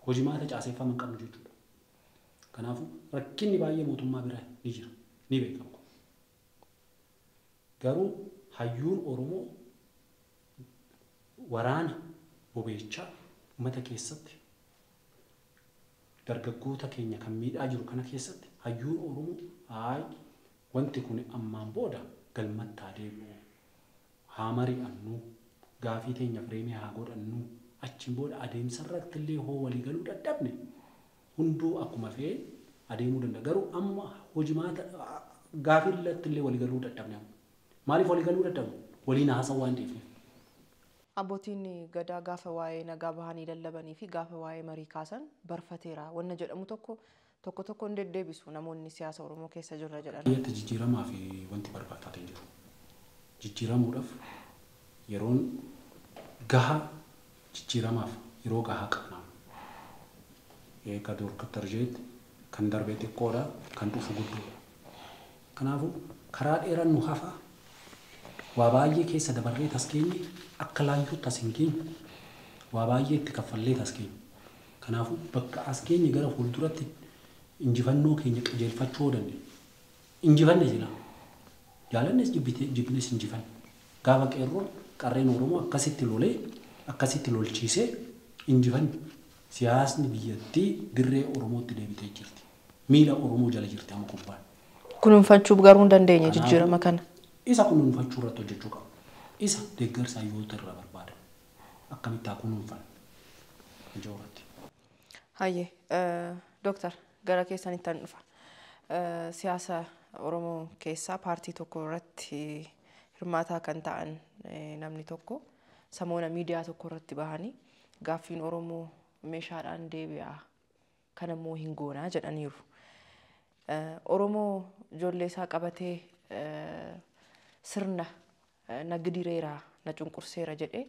Hojimaata caaseeffama hin qabnu jechuudha. Kanaafuu rakkinni baay'ee mootummaa bira ni jira. Ni beekama. Garuu hayyuun Oromoo waraana bobeechaa uummata keessatti dargaggoota keenya kan miidhaa jiru kana keessatti hayyuun Oromoo haay wanti kun ammaan booda galmattaa deebi'u haa mari'annu gaafii teenya fireemee haa godhannu achiin booda adeemsa irratti illee hoo walii galuu dadhabne hunduu akkuma fe'e adeemuu danda'a. Garuu amma hojimaata gaafii irratti illee walii galuu dadhabne. Maaliif walii galuu dadhabne? Waliin haasawaa waan dhiifneef. Abbootiin gadaa gaafa waa'ee nagaa bahanii lallabanii fi gaafa waa'ee marii kaasan barfateera. Wanna jedhamu tokko tokko tokko hin deddeebisu namoonni siyaasa Oromoo keessa jirra jedhan. Biyyatti jijjiiramaa fi wanti barbaadaa ta'e jiru. Jijjiiramuudhaaf yeroon gahaa jijjiiramaaf yeroo gahaa qabna. Eega Dooktar Jeet kan darbee xiqqoodha kan dhufu guddoodha. Kanaafuu karaa dheeraan nu hafa waa baay'ee keessa dabarree tas geenye akka laayyootti as hin geenye waa baay'ee itti kaffallee tas geenye. Kanaafuu bakka as geenye gara fuulduratti injifannoo keenya qajeelfachuu dandeenya. Injifanne jira. Jaalannes jibbines injifanne. Gaafa qeerroon qarreen Oromoo akkasitti lolee akkasitti lolchiisee injifanne. Siyaasni biyyattii dirree Oromootti deebitee jirti. Miila Oromoo jala jirti amma kubbaan. Kunuunfachuu garuu hin dandeenye jijjiirama kana. Isa kunuunfachuu irratti hojjechuu qabu. Isa deeggarsa hayyoota irraa barbaadan. Akkamitti haa kunuunfan? Ijoo irratti. Hayyee Dooktar gara keessanitti an dhufa. Siyaasa Oromoo keessaa paartii tokko irratti hirmaataa kan ta'an namni tokko samoona miidiyaa tokko irratti bahanii gaaffiin Oromoo meeshaadhaan deebi'a kanammoo hin goonaa jedhaniiru. Oromoo ijoollee isaa qabatee sirna na gidireera na cunqurseera jedhee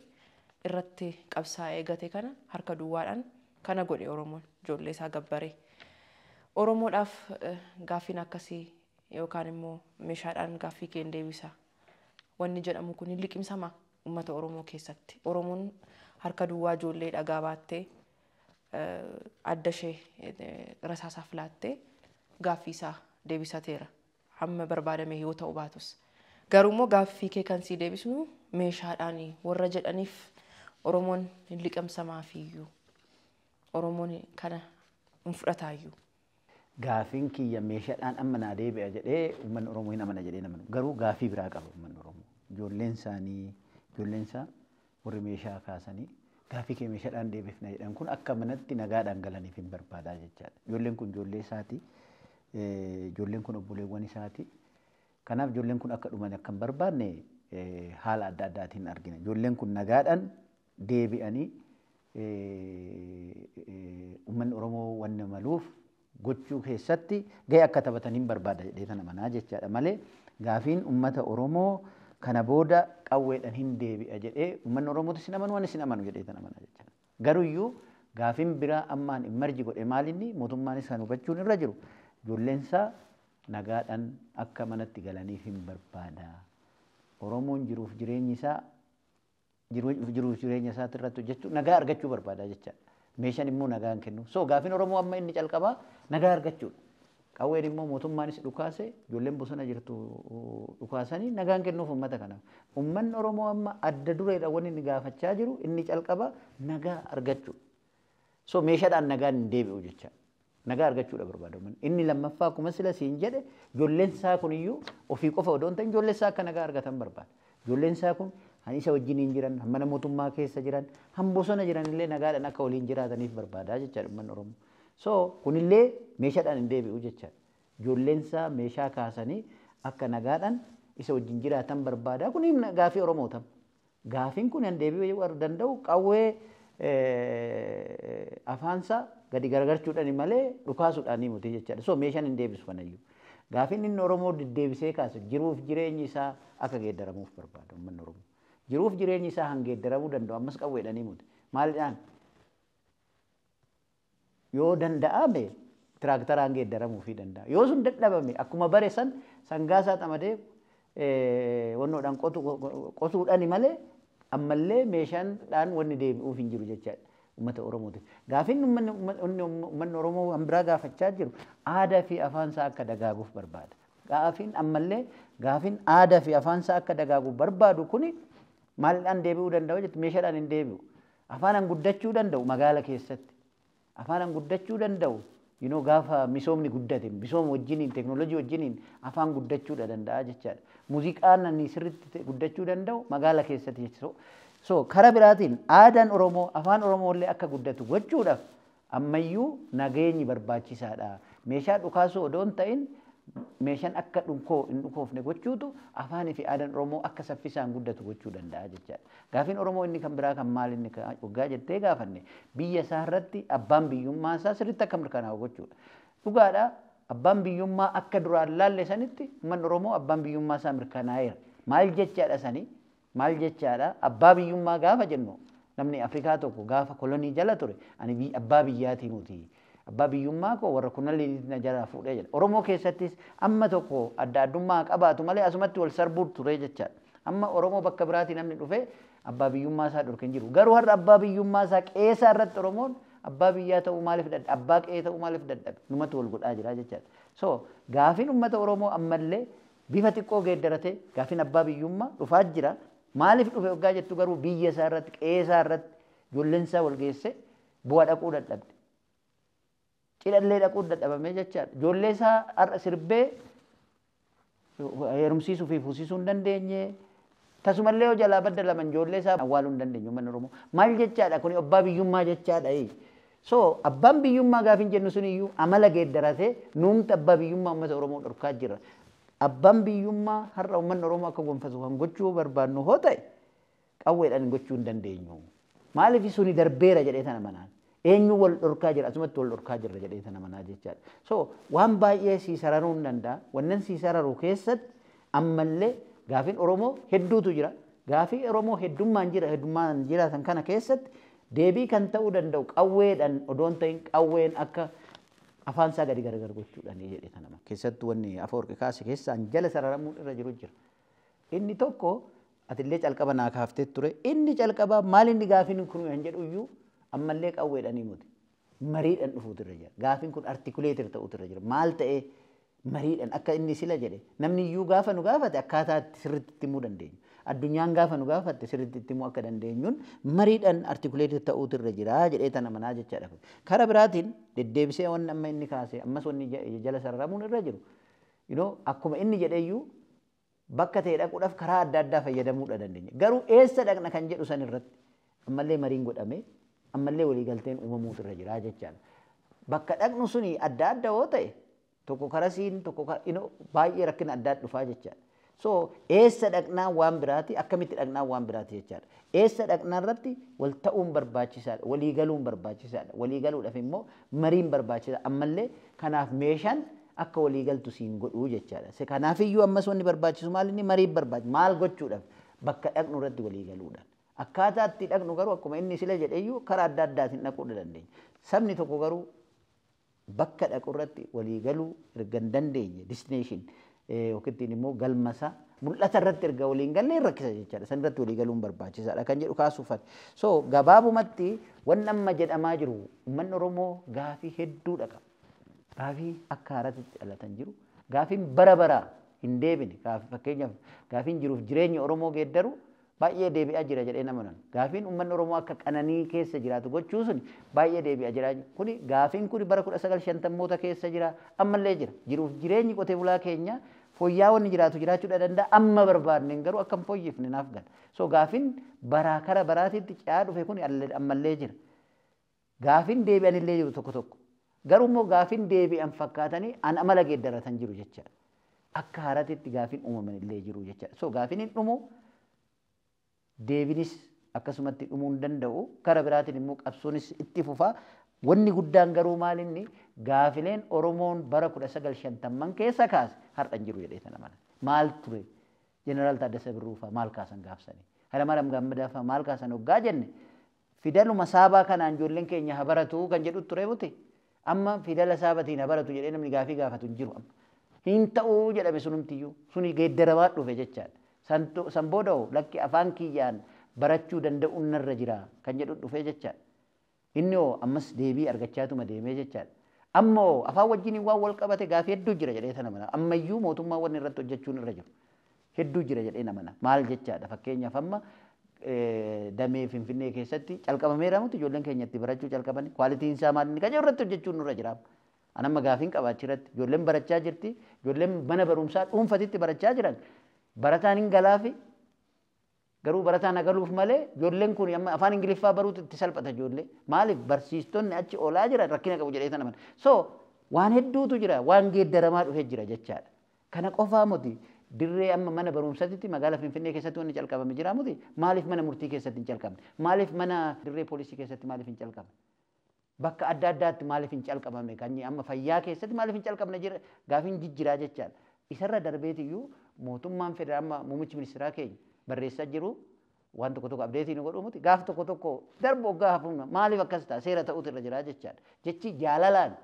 irratti qabsaa'ee gate kana harka duwwaadhaan kana godhe Oromoon ijoollee isaa gabbaree. Oromoodhaaf gaaffiin akkasii yookaan immoo meeshaadhaan gaaffii kee hin deebisa. Wanni jedhamu kun hin liqimsama uummata Oromoo keessatti. Oromoon harka duwwaa ijoollee dhagaa baattee adda ishee rasaasaaf laattee gaaffii isaa deebisateera. Hamma barbaadame yoo ta'u baatus. Garuu immoo gaaffii kee kan sii deebisnu meeshaadhaan warra jedhaniif Oromoon hin liqimsamaafiyyuu. Oromoon kana hin fudhataayyuu. Gaafiin kiyya meeshaadhaan amma naa deebi'a jedhee uummanni Oromoo hin amana jedhee namanu. Garuu gaafii biraa qaba uummanni Oromoo. Ijoolleen isaanii ijoolleen isaa warri meeshaa kaasanii gaafii kee meeshaadhaan deebifna jedhan kun akka manatti nagaadhaan galaniif hin barbaadaa jechaadha. Ijoolleen kun ijoollee isaati. Ijoolleen kun obboleewwan isaati. Kanaaf ijoolleen kun akka dhuman akka hin barbaanne haala adda addaatiin argina. Ijoolleen kun nagaadhaan deebi'anii uummanni Oromoo wanna maluuf gochuu keessatti gahee akka taphatan hin barbaada jedhee tana manaa jechaadha malee gaafiin uummata Oromoo kana booda qawweedhaan hin deebi'a jedhee uummanni Oromootis hin amanu anis hin amanu jedhee tana manaa jechaadha. Garuuyyuu gaafiin biraa ammaan emerge godhe maalinni mootummaanis kan hubachuun irra jiru ijoolleen isaa nagaadhaan akka manatti galaniif hin barbaada. Oromoon jiruuf jireenyi isaa jiruuf jireenya isaati irratti hojjechuu nagaa argachuu barbaada jechaadha. Meeshaan immoo nagaa hin kennu. So gaafiin Oromoo amma inni calqabaa nagaa argachuudha. Qawween immoo mootummaanis dhukaase ijoolleen bosona jirtu dhukaasanii nagaa hin kennuuf uummata kanaaf. Uummanni Oromoo amma adda dureedha wanni inni gaafachaa jiru inni calqabaa nagaa argachuudha. So meeshaadhaan nagaan hin deebi'u jechaadha. Nagaa argachuudha barbaada uummanni. Inni lammaffaa akkuma sila siin jedhe ijoolleen isaa kuniyyuu ofii qofa odoo hin ta'in ijoolleen isaa akka nagaa argatan barbaada. Ijoolleen isaa kun han isa wajjin hin jiran, han mana mootummaa keessa jiran, han bosona jiran illee nagaadhaan akka waliin jiraataniif barbaada jechaadha uummanni Oromoo. So kunillee meeshaadhaan hin deebi'u jechaadha. Ijoolleen isaa meeshaa kaasanii akka nagaadhaan isa wajjin jiraatan barbaada. Kun gaafii Oromoota. Gaafiin kun hin deebi'uu danda'u qawwee afaansaa gadi garagalchuudhaan malee dhukaasuudhaan miti jechaadha. So meeshaan hin deebisu kanayyuu. Gaafiin inni Oromoo deddeebisee kaasu jiruuf jireenyi isaa akka geeddaramuuf barbaada uummanni Oromoo. Jiruuf jireenyi isaa han geeddaramuu danda'u ammas qawweedhanii miti. Maalidhaan? Yoo danda'ame Tiraaktaraan geeddaramuufii danda'a. Yoo sun dadhabame akkuma bare san sangaa isaa xamadee wannoodhaan qotuudhaan malee ammallee meeshaadhaan wanni deebi'uuf hin jiru jechaadha. Uummata Oromootiif. Gaafiin uummanni Oromoo kan biraa gaafachaa jiru aadaa fi afaan isaa akka dagaaguuf barbaada. Gaafiin ammallee gaafiin aadaa fi afaan isaa akka dagaaguuf barbaadu kuni maaliidhaan deebi'uu danda'u jettu meeshaadhaan hin deebi'u. Afaanaan guddachuu danda'u magaala keessatti. Afaanaan guddachuu danda'u gaafa misoomni guddate misooma wajjiniin teekinooloojii wajjiniin afaan guddachuu danda'a jechaadha. Muuziqaan inni sirriitti guddachuu danda'u magaala keessatti jechuudha. So karaa biraatiin aadaan Oromoo afaan Oromoo illee akka guddatu gochuudhaaf ammayyuu nageenyi barbaachisaadha. Meeshaa dhukaasuu odoo hin ta'in meeshaan akka dhunkoo hin dhukoofne gochuutu afaanii fi aadaan Oromoo akka saffisaan guddatu gochuu danda'a jechaadha. Gaafiin Oromoo inni kan biraa kan maal inni waggaa jettee gaafanne biyya isaa irratti abbaan biyyummaa isaa sirriitti akka mirkanaa'u gochuudha. Dhugaadha abbaan biyyummaa akka duraan laalle sanitti uummanni Oromoo abbaan biyyummaa isaa mirkanaa'eera. Maal jechaadha sanii? Maal jechaadha? Abbaa biyyummaa gaafa jennu namni Afrikaa tokko gaafa kolonii jala ture ani abbaa biyyaatii nuti. Abbaa biyyummaa koo warra kunalli na jalaa fuudhee jedha. Oromoo keessattis amma tokko adda addummaa qabaatu malee asumatti wal sarbuu ture jechaadha. Amma Oromoo bakka biraatii namni dhufee abbaa biyyummaa isaa dhorke hin jiru. Garuu har'a abbaa biyyummaa isaa qeesaa irratti Oromoon abbaa biyyaa ta'uu maaliif dadhabe? Abbaa qe'ee ta'uu maaliif dadhabe? Numatu wal godhaa jira jechaadha. So gaafiin uummata Oromoo ammallee bifa xiqqoo geeddaratee gaafiin abbaa biyyummaa dhufaa jira. Maaliif dhufe waggaa jettu garuu biyya isaa irratti qe'ee isaa irratti ijoolleen isaa wal geesse bu'aa dhaquu dadhabde. Cidhallee dhaquu dadhabame jechaadha. Ijoollee isaa har'a sirbee heerumsiisuu fi fuusisuu hin dandeenye. Tasumallee yoo jalaa baddalaman ijoollee isaa awwaaluu hin dandeenye uummanni Oromoo. Maal jechaadha kuni abbaa biyyummaa jechaadha. So abbaan biyyummaa gaafiin jennu sun iyyuu amala geeddaratee nuumti abbaa biyyummaa uummata Oromoo dhorkaa jira. Abbaan biyyummaa har'a uummanni Oromoo akka gonfatu kan gochuu barbaannu hoo ta'e qawweedhaan gochuu hin dandeenyu. Maaliif suni darbeera jedhee tana manaan. Eenyu wal dhorkaa jira asumatti wal dhorkaa jirra jedhee tana manaa jechaadha. So waan baay'ee sii sararuu hin danda'a. Wannan sii sararu keessatti ammallee gaafiin Oromoo hedduutu jira. Gaafii Oromoo heddummaan jira heddummaan jiraatan kana keessatti deebii kan ta'uu danda'u qawweedhaan odoo hin ta'in qawween akka afaan isaa gadi gargar gochuudhaan jedhee tana mana. Keessattuu wanni Afawarqi kaase keessaan jala sararamuun irra jiru jira. Inni tokko atillee calqaba naa kaaftee ture. Inni calqaba maal inni gaafiin kun kan jedhu iyyuu ammallee qawweedhaan muti. Mariidhaan dhufuutu irra jira. Gaafiin kun artikuleetir ta'uutu irra jira. Maal ta'ee mariidhaan akka inni sila jedhe namni iyyuu gaafa nu gaafate akkaataa itti sirriitti itti himuu dandeenyu. Addunyaan gaafa nu gaafatte sirriitti itti himuu akka dandeenyuun mariidhaan artikuleetir ta'uutu irra jira jedhee tana manaa jechaadha. Karaa biraatiin deddeebisee wanni amma inni kaase ammas wanni jala sararamuun irra jiru. Akkuma inni jedhe iyyuu bakka ta'e dhaquudhaaf karaa adda addaa fayyadamuudha dandeenya. Garuu eessa dhaqna kan jedhu san irratti ammallee mariin godhamee ammallee waliigalteen uumamuutu irra jira jechaadha. Bakka dhaqnu suni adda adda yoo ta'e tokko karasiin tokko baay'ee rakkina addaa dhufaa jechaadha. So eessa dhaqnaa waan biraati akkamitti dhaqnaa waan biraati jechaadha. Eessa dhaqnaa irratti wal ta'uun barbaachisaadha. Walii galuun barbaachisaadha. Walii galuudhaaf immoo mariin barbaachisaadha. Ammallee kanaaf meeshaan akka walii galtu siin godhuu jechaadha. Kanaafiyyuu ammas wanni barbaachisu maal inni mariin barbaachisa. Maal gochuudhaaf bakka dhaqnu irratti walii galuudhaan. Akkaataa itti dhaqnu garuu akkuma inni sila jedheyyuu karaa adda addaatiin dhaquu dandeenya. Sabni tokko garuu bakka dhaqu irratti walii galuu erga hin dandeenye destination yookiin immoo galmasa mul'ata irratti erga waliin galle hin rakkisa jechaadha. San irratti walii galuun barbaachisaadha kan jedhu kaasuufan. So gabaabumatti wanni amma jedhamaa jiru uummanni Oromoo gaafii hedduudha qaba. Gaafii akka haaraatti dhalatan jiru. Gaafiin bara baraa hin deebine. Fakkeenyaaf gaafiin jiruuf jireenya Oromoo geeddaru baay'ee deebi'aa jira jedhee nama nan. Gaafiin uummanni Oromoo akka qananii keessa jiraatu gochuu sun baay'ee deebi'aa jira. Kuni gaafiin kuni bara 1950moota keessa jira ammallee jira. Jiruuf jireenyi qotee bulaa keenya fooyya'aa wanni jiraatu jiraachuudha danda'a amma barbaadneen garuu akka hin fooyyifne naaf gala. So gaafiin baraa kara baraatitti ce'aa dhufe kun ammallee jira. Gaafiin deebi'an illee jiru tokko tokko. Garuu immoo gaafiin deebi'an fakkaatanii an amala geeddaratan jiru jechaadha. Akka haaraatitti gaafiin uumaman illee jiru jechaadha. So gaafiin hin dhumu deebinis akkasumatti dhumuu hin danda'u. Kara biraatiin immoo qabsoonis itti fufaa. Wanni guddaan garuu maal inni gaafileen Oromoon bara 1950 keessa kaase har'a hin jiru jedhee tana mana. Maal ture? Jeneraal Taaddasee Birruu fa'aa maal kaasan gaafsanii? Hayilamaariyaam Gammadaa fa'aa maal kaasan hoggaa jenne fidaluma saabaa kanaan ijoolleen keenya haa baratu kan jedhu ture miti. Amma fidala saabatiin baratu jedhee namni gaafii gaafatu hin jiru amma. Hin ta'uu jedhame sunumtiyyuu suni geeddaramaa dhufe jechaadha. San booda lakki afaan kiyyaan barachuu danda'uun narra jira kan jedhu dhufe jechaadha. Inni hoo ammas deebii argachaatuma deemee jechaadha. Ammoo afaan wajjin waan wal qabate gaafii hedduu jira jedhee sana mana. Ammayyuu mootummaa wanni irratti hojjechuun irra jiru. Hedduu jira jedhee namana. Maal jechaadha fakkeenyaaf amma damee Finfinnee keessatti calqabameera miti ijoolleen keenya itti barachuu calqabani. Kwaalitiin isaa maal inni kan jiru irratti hojjechuun nurra jira. An amma gaafiin qaba achirratti. Ijoolleen barachaa jirti. Ijoolleen mana barumsaa dhuunfatitti barachaa jiran. Barataan hin galaafi. Garuu barataan hagaluuf malee ijoolleen kun amma afaan Ingiliffaa baruutu itti salphata ijoollee. Maaliif barsiistonni achi oolaa jiran rakkina qabu jedhee sana mana. So waan hedduutu jira waan geeddaramaa dhufee jira jechaadha. Kana qofaa miti dirree amma mana barumsatitti magaalaa Finfinnee keessatti wanni calqabame jira miti maaliif mana murtii keessatti hin calqabne maaliif mana dirree poolisii keessatti maaliif hin calqabne bakka adda addaatti maaliif hin calqabame kan amma fayyaa keessatti maaliif hin calqabne jira gaafiin jijjiraa jechaadha. Isarra darbeetiyyuu mootummaan federaalaa amma muummichi ministeeraa keenya barreessaa jiru waan tokko tokko abdeetii nu godhu miti gaaf tokko tokko darbu hoggaa hafuuna maaliif akkas ta'a seera ta'utu irra jira jechaadha. Jechi jaalalaan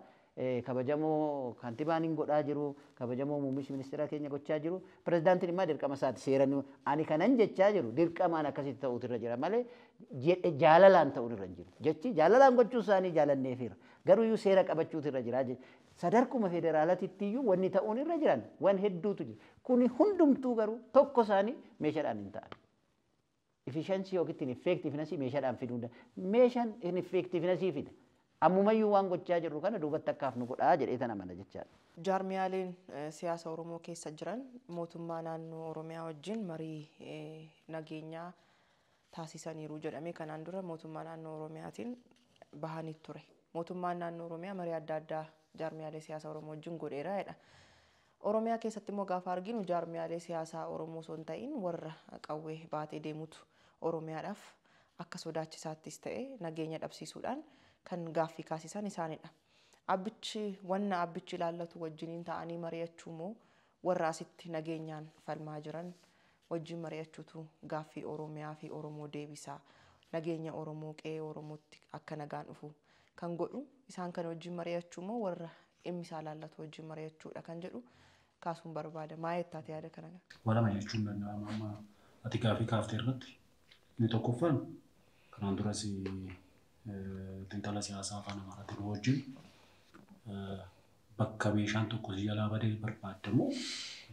kabajamoo kaantibaan hin godhaa jiru kabajamoo muummichi ministeeraa keenya gochaa jiru pirezidaantiin immoo dirqama isaati seera ani kanan jechaa jiru dirqamaan akkasitti ta'utu irra jira malee jaalalaan ta'uun irra hin jiru. Jechi jaalalaan gochuu isaanii jaalanneefiira garuu seera qabachuutu irra jira jechuudha. Sadarkuma federaalaatitti iyyuu wanni ta'uun irra jiran waan hedduutu jira. Kuni hundumtuu garuu tokko isaanii meeshaadhaan hin ta'an. Efficiency yookiin effectiveness meeshaadhaan fiduu danda'a. Meeshaan effectiveness fida. Ammumayyuu waan gochaa jirru kana duubatti akkaaf nu godhaa jedhee tana mana jechaadha. Jaarmiyaaleen siyaasa Oromoo keessa jiran mootummaa naannoo Oromiyaa wajjin marii nageenyaa taasisaniiru jedhamee kanaan dura mootummaa naannoo Oromiyaatiin bahanii ture. Mootummaan naannoo Oromiyaa marii adda addaa jaarmiyaalee siyaasa Oromoo wajjin godheera jedha. Oromiyaa keessatti immoo gaafa arginu jaarmiyaalee siyaasaa Oromoo osoo hin ta'in warra qawwee baatee deemutu Oromiyaadhaaf akka sodaachisaattis ta'e nageenya dhabsiisuudhaan kan gaaffii kaasisan isaanidha. Abbichi wanna abbichi ilaallatu wajjiniin ta'anii mari'achuu moo warra asitti nageenyaan falmaa jiran wajjin mari'achuutu gaaffii Oromiyaa fi Oromoo deebisaa nageenya Oromoo qe'ee Oromootti akka nagaan dhufu kan godhu isaan kana wajjin mari'achuu moo warra dhimmi isaa ilaallatu wajjin mari'achuudha kan jedhu kaasuun barbaada. Maa jettaate yaada kana? Walama jechuun danda'ama amma ati gaaffii kaaftee irratti inni tokkoffaan kanaan duras xiinxala siyaasaa afaan Amaaraatiin wajjin bakka meeshaan tokko si jalaa badee barbaadamu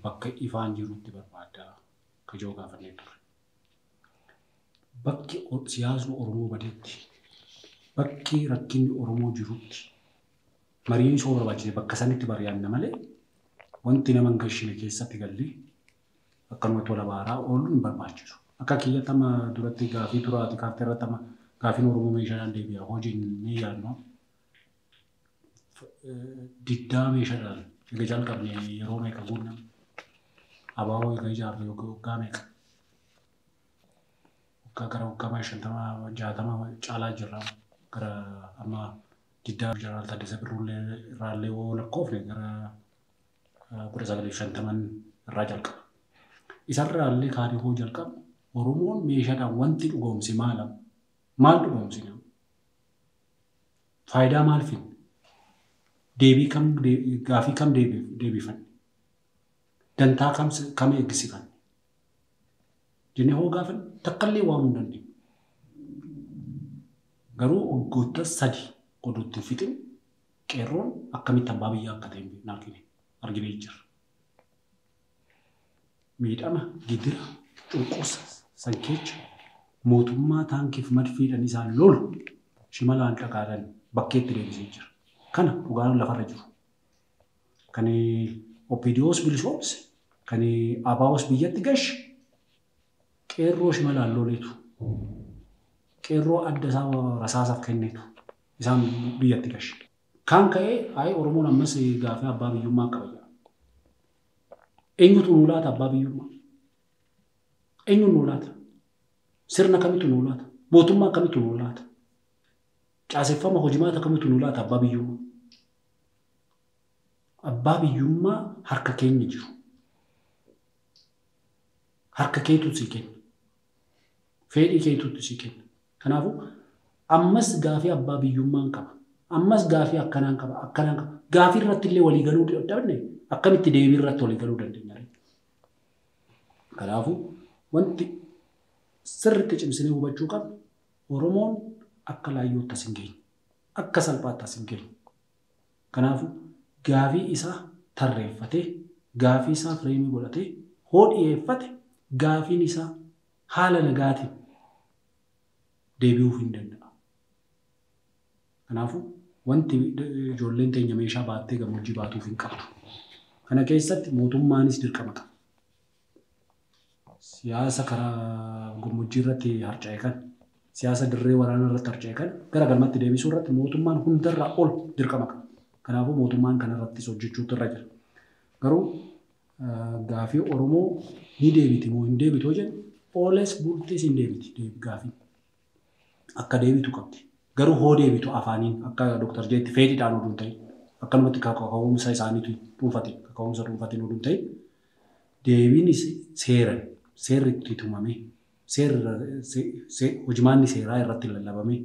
bakka ifaan jirutti barbaadda kajoo gaafannee turre. Bakki siyaasni Oromoo badeetti bakki rakkinni Oromoo jirutti mariin soo barbaachise bakka sanitti mari'anna malee wanti nama hin gashine keessatti galli akkanumatti wal abaaraa ooluun hin barbaachisu. Akka kiyyatti amma duratti gaafii turaati kaaftee irratti amma gaafiin Oromoo meeshaadhaan deebi'a hojiin ni yaadnu. Diddaa meeshaadhaan egaa jalqabne yeroo meeqa guunna abaaboo egaa ijaarre waggaa meeqa waggaa gara waggaa 50 60 caalaa jirra gara amma diddaa Jeneraal Taddasee Birruullee irraallee yoo lakkoofne gara 1950 irraa jalqaba. Isarraallee kaanii hoo jalqabu Oromoon meeshaadhaan wanti dhugoomse maal maal dhugoomsine faayidaa maal finne deebii kam gaafii kam deebifanne dantaa kam eegsifanne jennee hoo gaafanne takkallee waamuu hin dandeenyu. Garuu waggoota 3 oduutti hin fixin qeerroon akkamitti abbaa biyyaa akka ta'e hin argine jirra. Miidhama, gidira, cunqursa, sankeecha mootummaa taankiif madfiidhaan isaan lolu shimalaan dhagaadhaan bakkeetti deebisee jira. Kana dhugaan lafarra jiru. Kan OPDOs bilisoomse, kan ABOs biyyatti gashe qeerroo shimalaan loleetu. Qeerroo adda isaa rasaasaaf kenneetu isaan biyyatti gashe. Kan ka'ee ayi Oromoon ammas gaafii abbaa biyyummaa qaba jedha. Eenyutu nuu laata abbaa biyyummaa? Eenyutu nuu laata? Sirna kamitu nuu laata? Mootummaa kamitu nuu laata? Caaseffama hojimaata kamitu nuu laata abbaa biyyummaa? Abbaa biyyummaa harka keenya jiru. Harka keetu si kenna. Fedhii keetuutu si kenna. Kanaafuu ammas gaafii abbaa biyyummaan qaba. Ammas gaafii akkanaan qaba akkanaan qaba. Gaafii irratti illee walii galuu dadhabne akkamitti deebii irratti walii galuu dandeenya? Kanaafuu wanti sirriitti cimsinee hubachuu qabnu Oromoon akka laayyootti as hin geenye. Akka salphaatti as hin geenye. Kanaafuu gaafii isaa tarreeffatee gaafii isaa fireemii godhatee hoo dhiyeeffate gaafiin isaa haala nagaatiin deebi'uuf hin danda'a. Kanaafuu wanti ijoolleen teenya meeshaa baattee gammoojjii baatuuf hin qabdu. Kana keessatti mootummaanis dirqama qaba. Siyaasa karaa gammoojjii irratti harca'e kan siyaasa dirree waraanaa irratti harca'e kan gara galmatti deebisuu irratti mootummaan hundarraa ol dirqama qaba. Kanaafuu mootummaan kanarrattis hojjechuutu irra jira. Garuu gaafii Oromoo ni deebiti moo hin deebitu jedhu ooles bultis hin deebiti gaafii. Akka deebitu qabdi. Garuu hoo deebitu afaaniin akka Dooktar Jeetti fedhiidhaan oduu hin ta'in akkanumatti kaka'umsa isaaniitu dhuunfate kaka'umsa dhuunfateen oduu hin ta'in deebiin seeran seerri itti tumamee seerri hojimaanni seeraa irratti lallabamee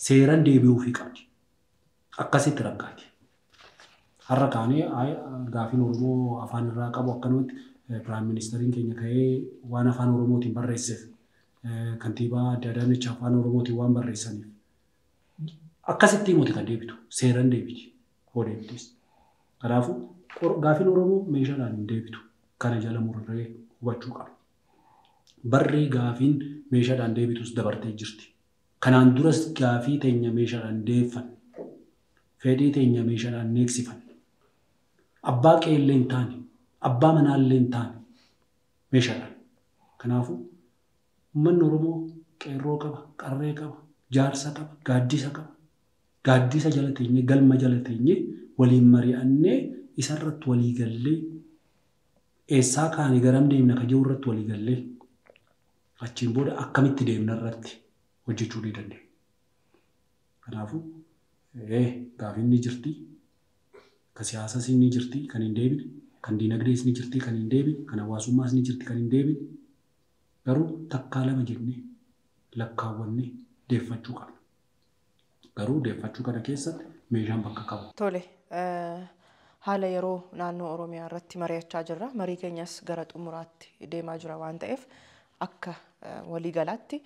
seeran deebi'uufii qabdi. Akkasitti raggaati. Har'a kaanee gaafiin Oromoo afaan irraa qabu akkanumatti piraayim ministeriin keenya ka'ee waan afaan Oromootiin barreesseef kantiibaa adda Adaanech afaan Oromootiin waan barreessaniif akkasitti himute kan deebitu seeran deebiti hoo deebitis. Kanaafuu gaafiin Oromoo meeshaadhaan hin deebitu kana jala murree hubachuu qaba. Barri gaafiin meeshaadhaan deebitus dabartee jirti. Kanaan duras gaafii teenya meeshaadhaan deeffanne fedhii teenya meeshaadhaan neeksifanne. Abbaa qe'eellee hin taane, abbaa manaallee hin taane meeshaadhaan. Kanaafuu uummanni Oromoo qeerroo qaba, qarree qaba, jaarsa qaba, gaaddisa qaba. Gaaddisa jala teenyee, galma jala teenyee waliin mari'annee isarratti walii gallee eessaa kaane garam deemna ka jiru irratti walii gallee achiin booda akkamitti deemna irratti hojjechuu ni dandeenya. Kanaafuu gaafiin ni jirti. Kan siyaasas ni jirti kan hin deebine, kan diinagdees ni jirti kan hin deebine, kan hawaasummaas ni jirti kan hin deebine. Garuu takkaa lama jennee lakkaawwannee deeffachuu qabna. Garuu deeffachuu kana keessatti meeshaan bakka qabu. Tole, haala yeroo naannoo Oromiyaa irratti mari'achaa jirra. Marii keenyas gara xumuraatti deemaa jira waan ta'eef akka waliigalaatti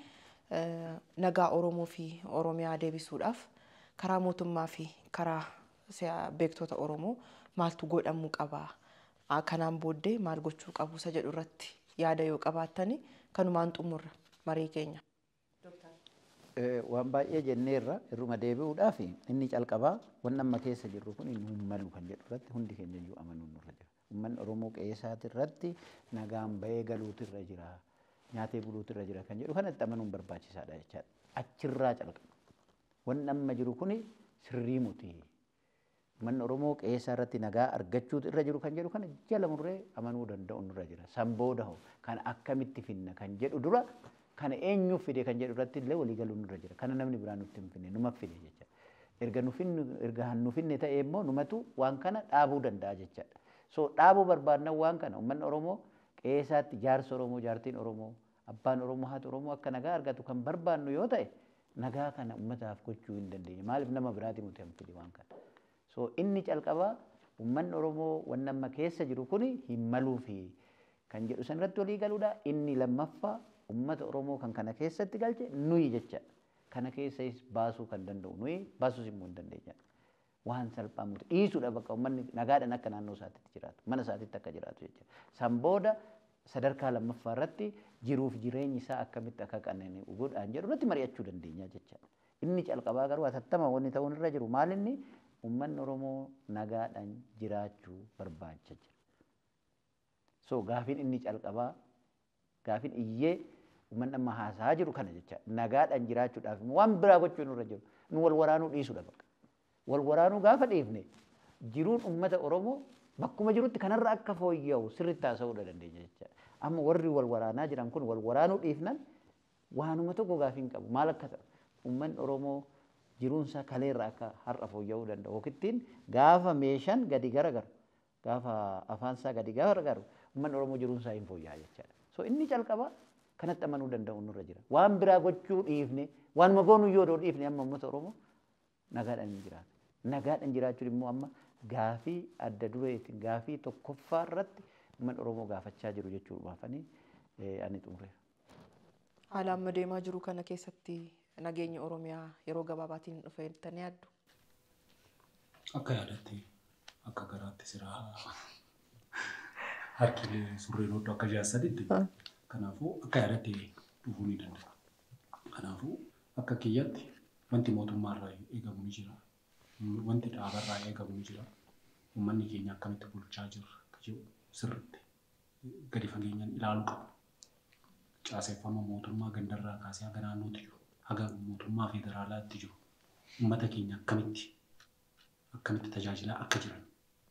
nagaa Oromoo fi Oromiyaa deebisuudhaaf karaa mootummaa fi karaa beektota Oromoo maaltu godhamuu qaba? Kanaan booddee maal gochuu qabu isa jedhu irratti yaada yoo qabaattani kanumaan xumurra marii keenya. Waan baay'ee jenneerra irruma deebi'uudhaaf inni calqabaa waan amma keessa jirru kun nu hin malu kan jedhu irratti hundi keenya iyyuu amanuun nurra jira. Uummanni Oromoo qe'ee isaati irratti nagaan bahee galuutu irra jira. Nyaatee buluutu irra jira kan jedhu kanatti amanuun barbaachisaadha jechaadha. Achirraa calqaba. Waan amma jiru kun sirrii miti. Uummanni Oromoo qe'ee isaa irratti nagaa argachuutu irra jiru kan jedhu kana jala murree amanuu danda'u nurra jira. San booda hoo kan akkamitti finna kan jedhu dura kana eenyuuf fide kan jedhu irratti illee walii galuun nurra jira. Kana namni biraa nutti hin finne numa fide jechaadha. Erga nu finne ta'e immoo numatu waan kana dhaabuu danda'a jechaadha. So dhaabuu barbaadnan waan kana uummanni Oromoo qe'ee isaatti jaarsi Oromoo, jaartiin Oromoo, abbaan Oromoo, haati Oromoo akka nagaa argatu kan barbaannu yoo ta'e nagaa kana uummataaf gochuu hin dandeenye. Maaliif nama biraati nuti hin fide waan kana. So inni calqabaa uummanni Oromoo waan amma keessa jiru kuni hin maluufi kan jedhu san irratti walii galuudha. Inni lammaffaa uummata Oromoo kan kana keessatti galche nuyi jechaadha. Kana keessas baasuu kan danda'u nuyi baasuus immoo hin dandeenya. Waan salphaa miti dhiisuudha bakka uummanni nagaadhaan akka naannoo isaatitti jiraatu mana isaatitti akka jiraatu jechuudha. San booda sadarkaa lammaffaa irratti jiruuf jireenyi isaa akkamitti akka qanani'u godhaan jedhu irratti mari'achuu dandeenya jechaadha. Inni calqabaa garuu hatattama wanni ta'uun irra jiru maal inni uummanni Oromoo nagaadhaan jiraachuu barbaacha jira. So gaafiin inni calqabaa gaafiin iyyee uummanni amma haasa'aa jiru kana jechaadha. Nagaadhaan jiraachuudhaaf immoo waan biraa gochuun irra jiru. Nu wal waraanuu dhiisuudha bakka. Wal waraanuu gaafa dhiifne jiruun uummata Oromoo bakkuma jirutti kanarra akka fooyya'u sirriitti haasa'uudha dandeenya jechaadha. Amma warri wal waraanaa jiran kun wal waraanuu dhiifnan waanuma tokko gaafii hin qabu. Maal akka ta'u uummanni Oromoo jiruunsaa kaleerra akka har'a fooyya'uu danda'u. Yookiin gaafa meeshaan gadi garagaru gaafa afaansaa gadi garagaru uummanni Oromoo jiruunsaa hin fooyya'a jechaadha. So inni calqabaa kanatti amanuu danda'u nurra jira. Waan biraa gochuu dhiifne waanuma goonu yoo dhiifne amma uummata Oromoo Nagaadhaan hin jiraata. Nagaadhaan jiraachuun immoo amma gaafii adda dureetiin gaafii tokkoffaa irratti uummanni Oromoo gaafachaa jiru jechuudha baafanii ani xumureera. Haala amma deemaa jiru kana keessatti nageenya Oromiyaa yeroo gabaabaatiin dhufe jettanii yaaddu? Akka yaadatti akka garaatti siraa harkilee surreen hodhu akka jaarsaditti. Kanaafuu akka yaadatti dhufuu ni danda'a. Kanaafuu akka kiyyaatti wanti mootummaarraa eegamu ni jira. Wanti dhaabarraa eegamu ni jira. Uummanni keenya akkamitti bulchaa jira jedhu sirriitti gadi fageenyaan ilaaluu qaba. Caaseffama mootummaa gandarraa kaasee haga naannootti jiru, haga mootummaa federaalaatti jiru, uummata keenya akkamitti tajaajilaa akka jiran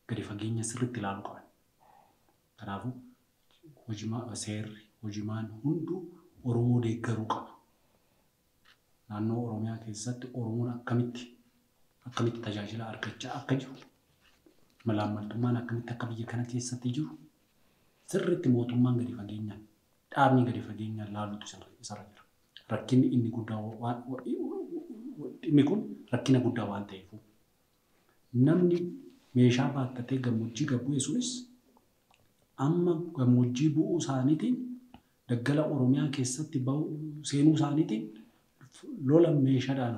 gadi fageenya sirriitti ilaaluu qaban. Kanaafuu seerri hojimaan hunduu Oromoo deeggaruu qaba. Naannoo Oromiyaa keessatti Oromoon akkamitti tajaajila argachaa akka jiru, malaammaltummaan akkamitti akka biyya kana keessatti jiru sirriitti mootummaan gadi fageenyaan dhaabni gadi fageenyaan laaluutu isarra jira. Rakkinni inni guddaa waan dhimmi kun rakkina guddaa waan ta'eef namni meeshaa baattatee gammoojjii gad bu'e sunis amma gammoojjii bu'uu isaaniitiin daggala Oromiyaa keessatti seenuu isaaniitiin lola meeshaadhaan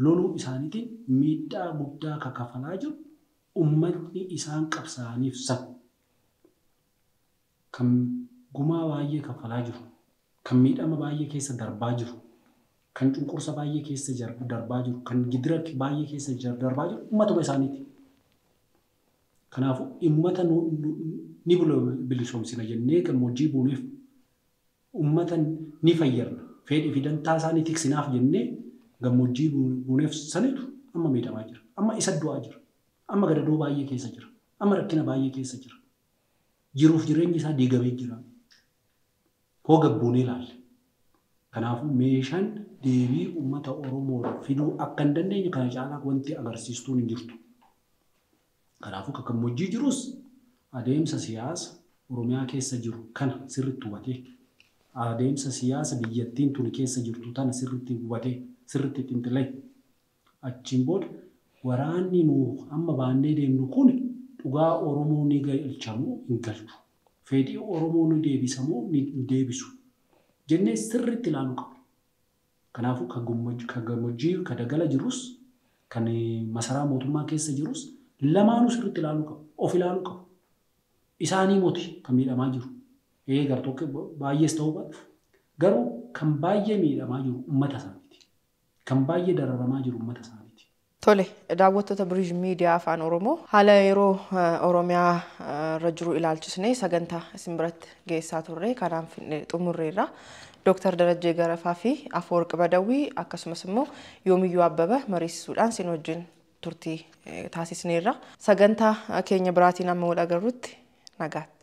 loluu isaaniitiin miidhaa guddaa kaffalaa jiru uummatni isaan qabsaa'aniif san kan gumaa baay'ee kaffalaa jiru, kan miidhama baay'ee keessa darbaa jiru, kan cunqursa baay'ee keessa darbaa jiru, kan gidira baay'ee keessa darbaa jiru uummatuma isaaniiti. Kanaafuu uummata ni bilisoomsina jennee gammoojjii buuneef uummata ni fayyadna. Fedhii fi dantaa isaanii tiksinaaf jennee gammoojjii buuneef sanitu amma miidhamaa jira. Amma isa du'aa jira. Amma gadadoo baay'ee keessa jira. Amma rakkina baay'ee keessa jira. Jiruuf jireenyi isaa diigamee jira. Hoo gabbuunee ilaalle. Kanaafuu meeshaan deebii uummata Oromoo fiduu akka hin dandeenye kana caalaa wanti agarsiistuun hin jirtu. Kanaafuu kan gammoojjii jirus adeemsa siyaasa Oromiyaa keessa jiru kana sirriitti hubatee adeemsa siyaasa biyyattiin tuni keessa jirtu tana sirriitti hubatee sirriitti xinxilee achiin booda waraanni nu amma baannee deemnu kun dhugaa Oromoo ni galchamoo hin galchu. Fedhii Oromoo ni deebisamoo ni deebisu jennee sirriitti ilaaluu qabna. Kanaafuu kan gammoojjii kan daggala jirus kan masaraa mootummaa keessa jirus lamaanuu sirriitti ilaaluu qabu. Of ilaaluu qabu. Isaanii moti kan miidhamaa jiru. Gartokkee baay'ees ta'uu baatu. Garuu kan baay'ee miidhamaa jiru uummata isaaniiti. Kan baay'ee dararamaa jiru uummata isaaniiti. Tole, daawwattoota Biriij Miidiyaa Afaan Oromoo haala yeroo Oromiyaa irra jiru ilaalchisnee sagantaa isin biratti geessaa turre kanaan xumurreerra. Dooktar Darajjee Garafaa fi Afawarqi Badawwii akkasumas immoo Yoomiyyuu Abbabaa mariisisuudhaan isin wajjin turtii taasisneerra. Sagantaa keenya biraatiin amma wal agarrutti nagaatti.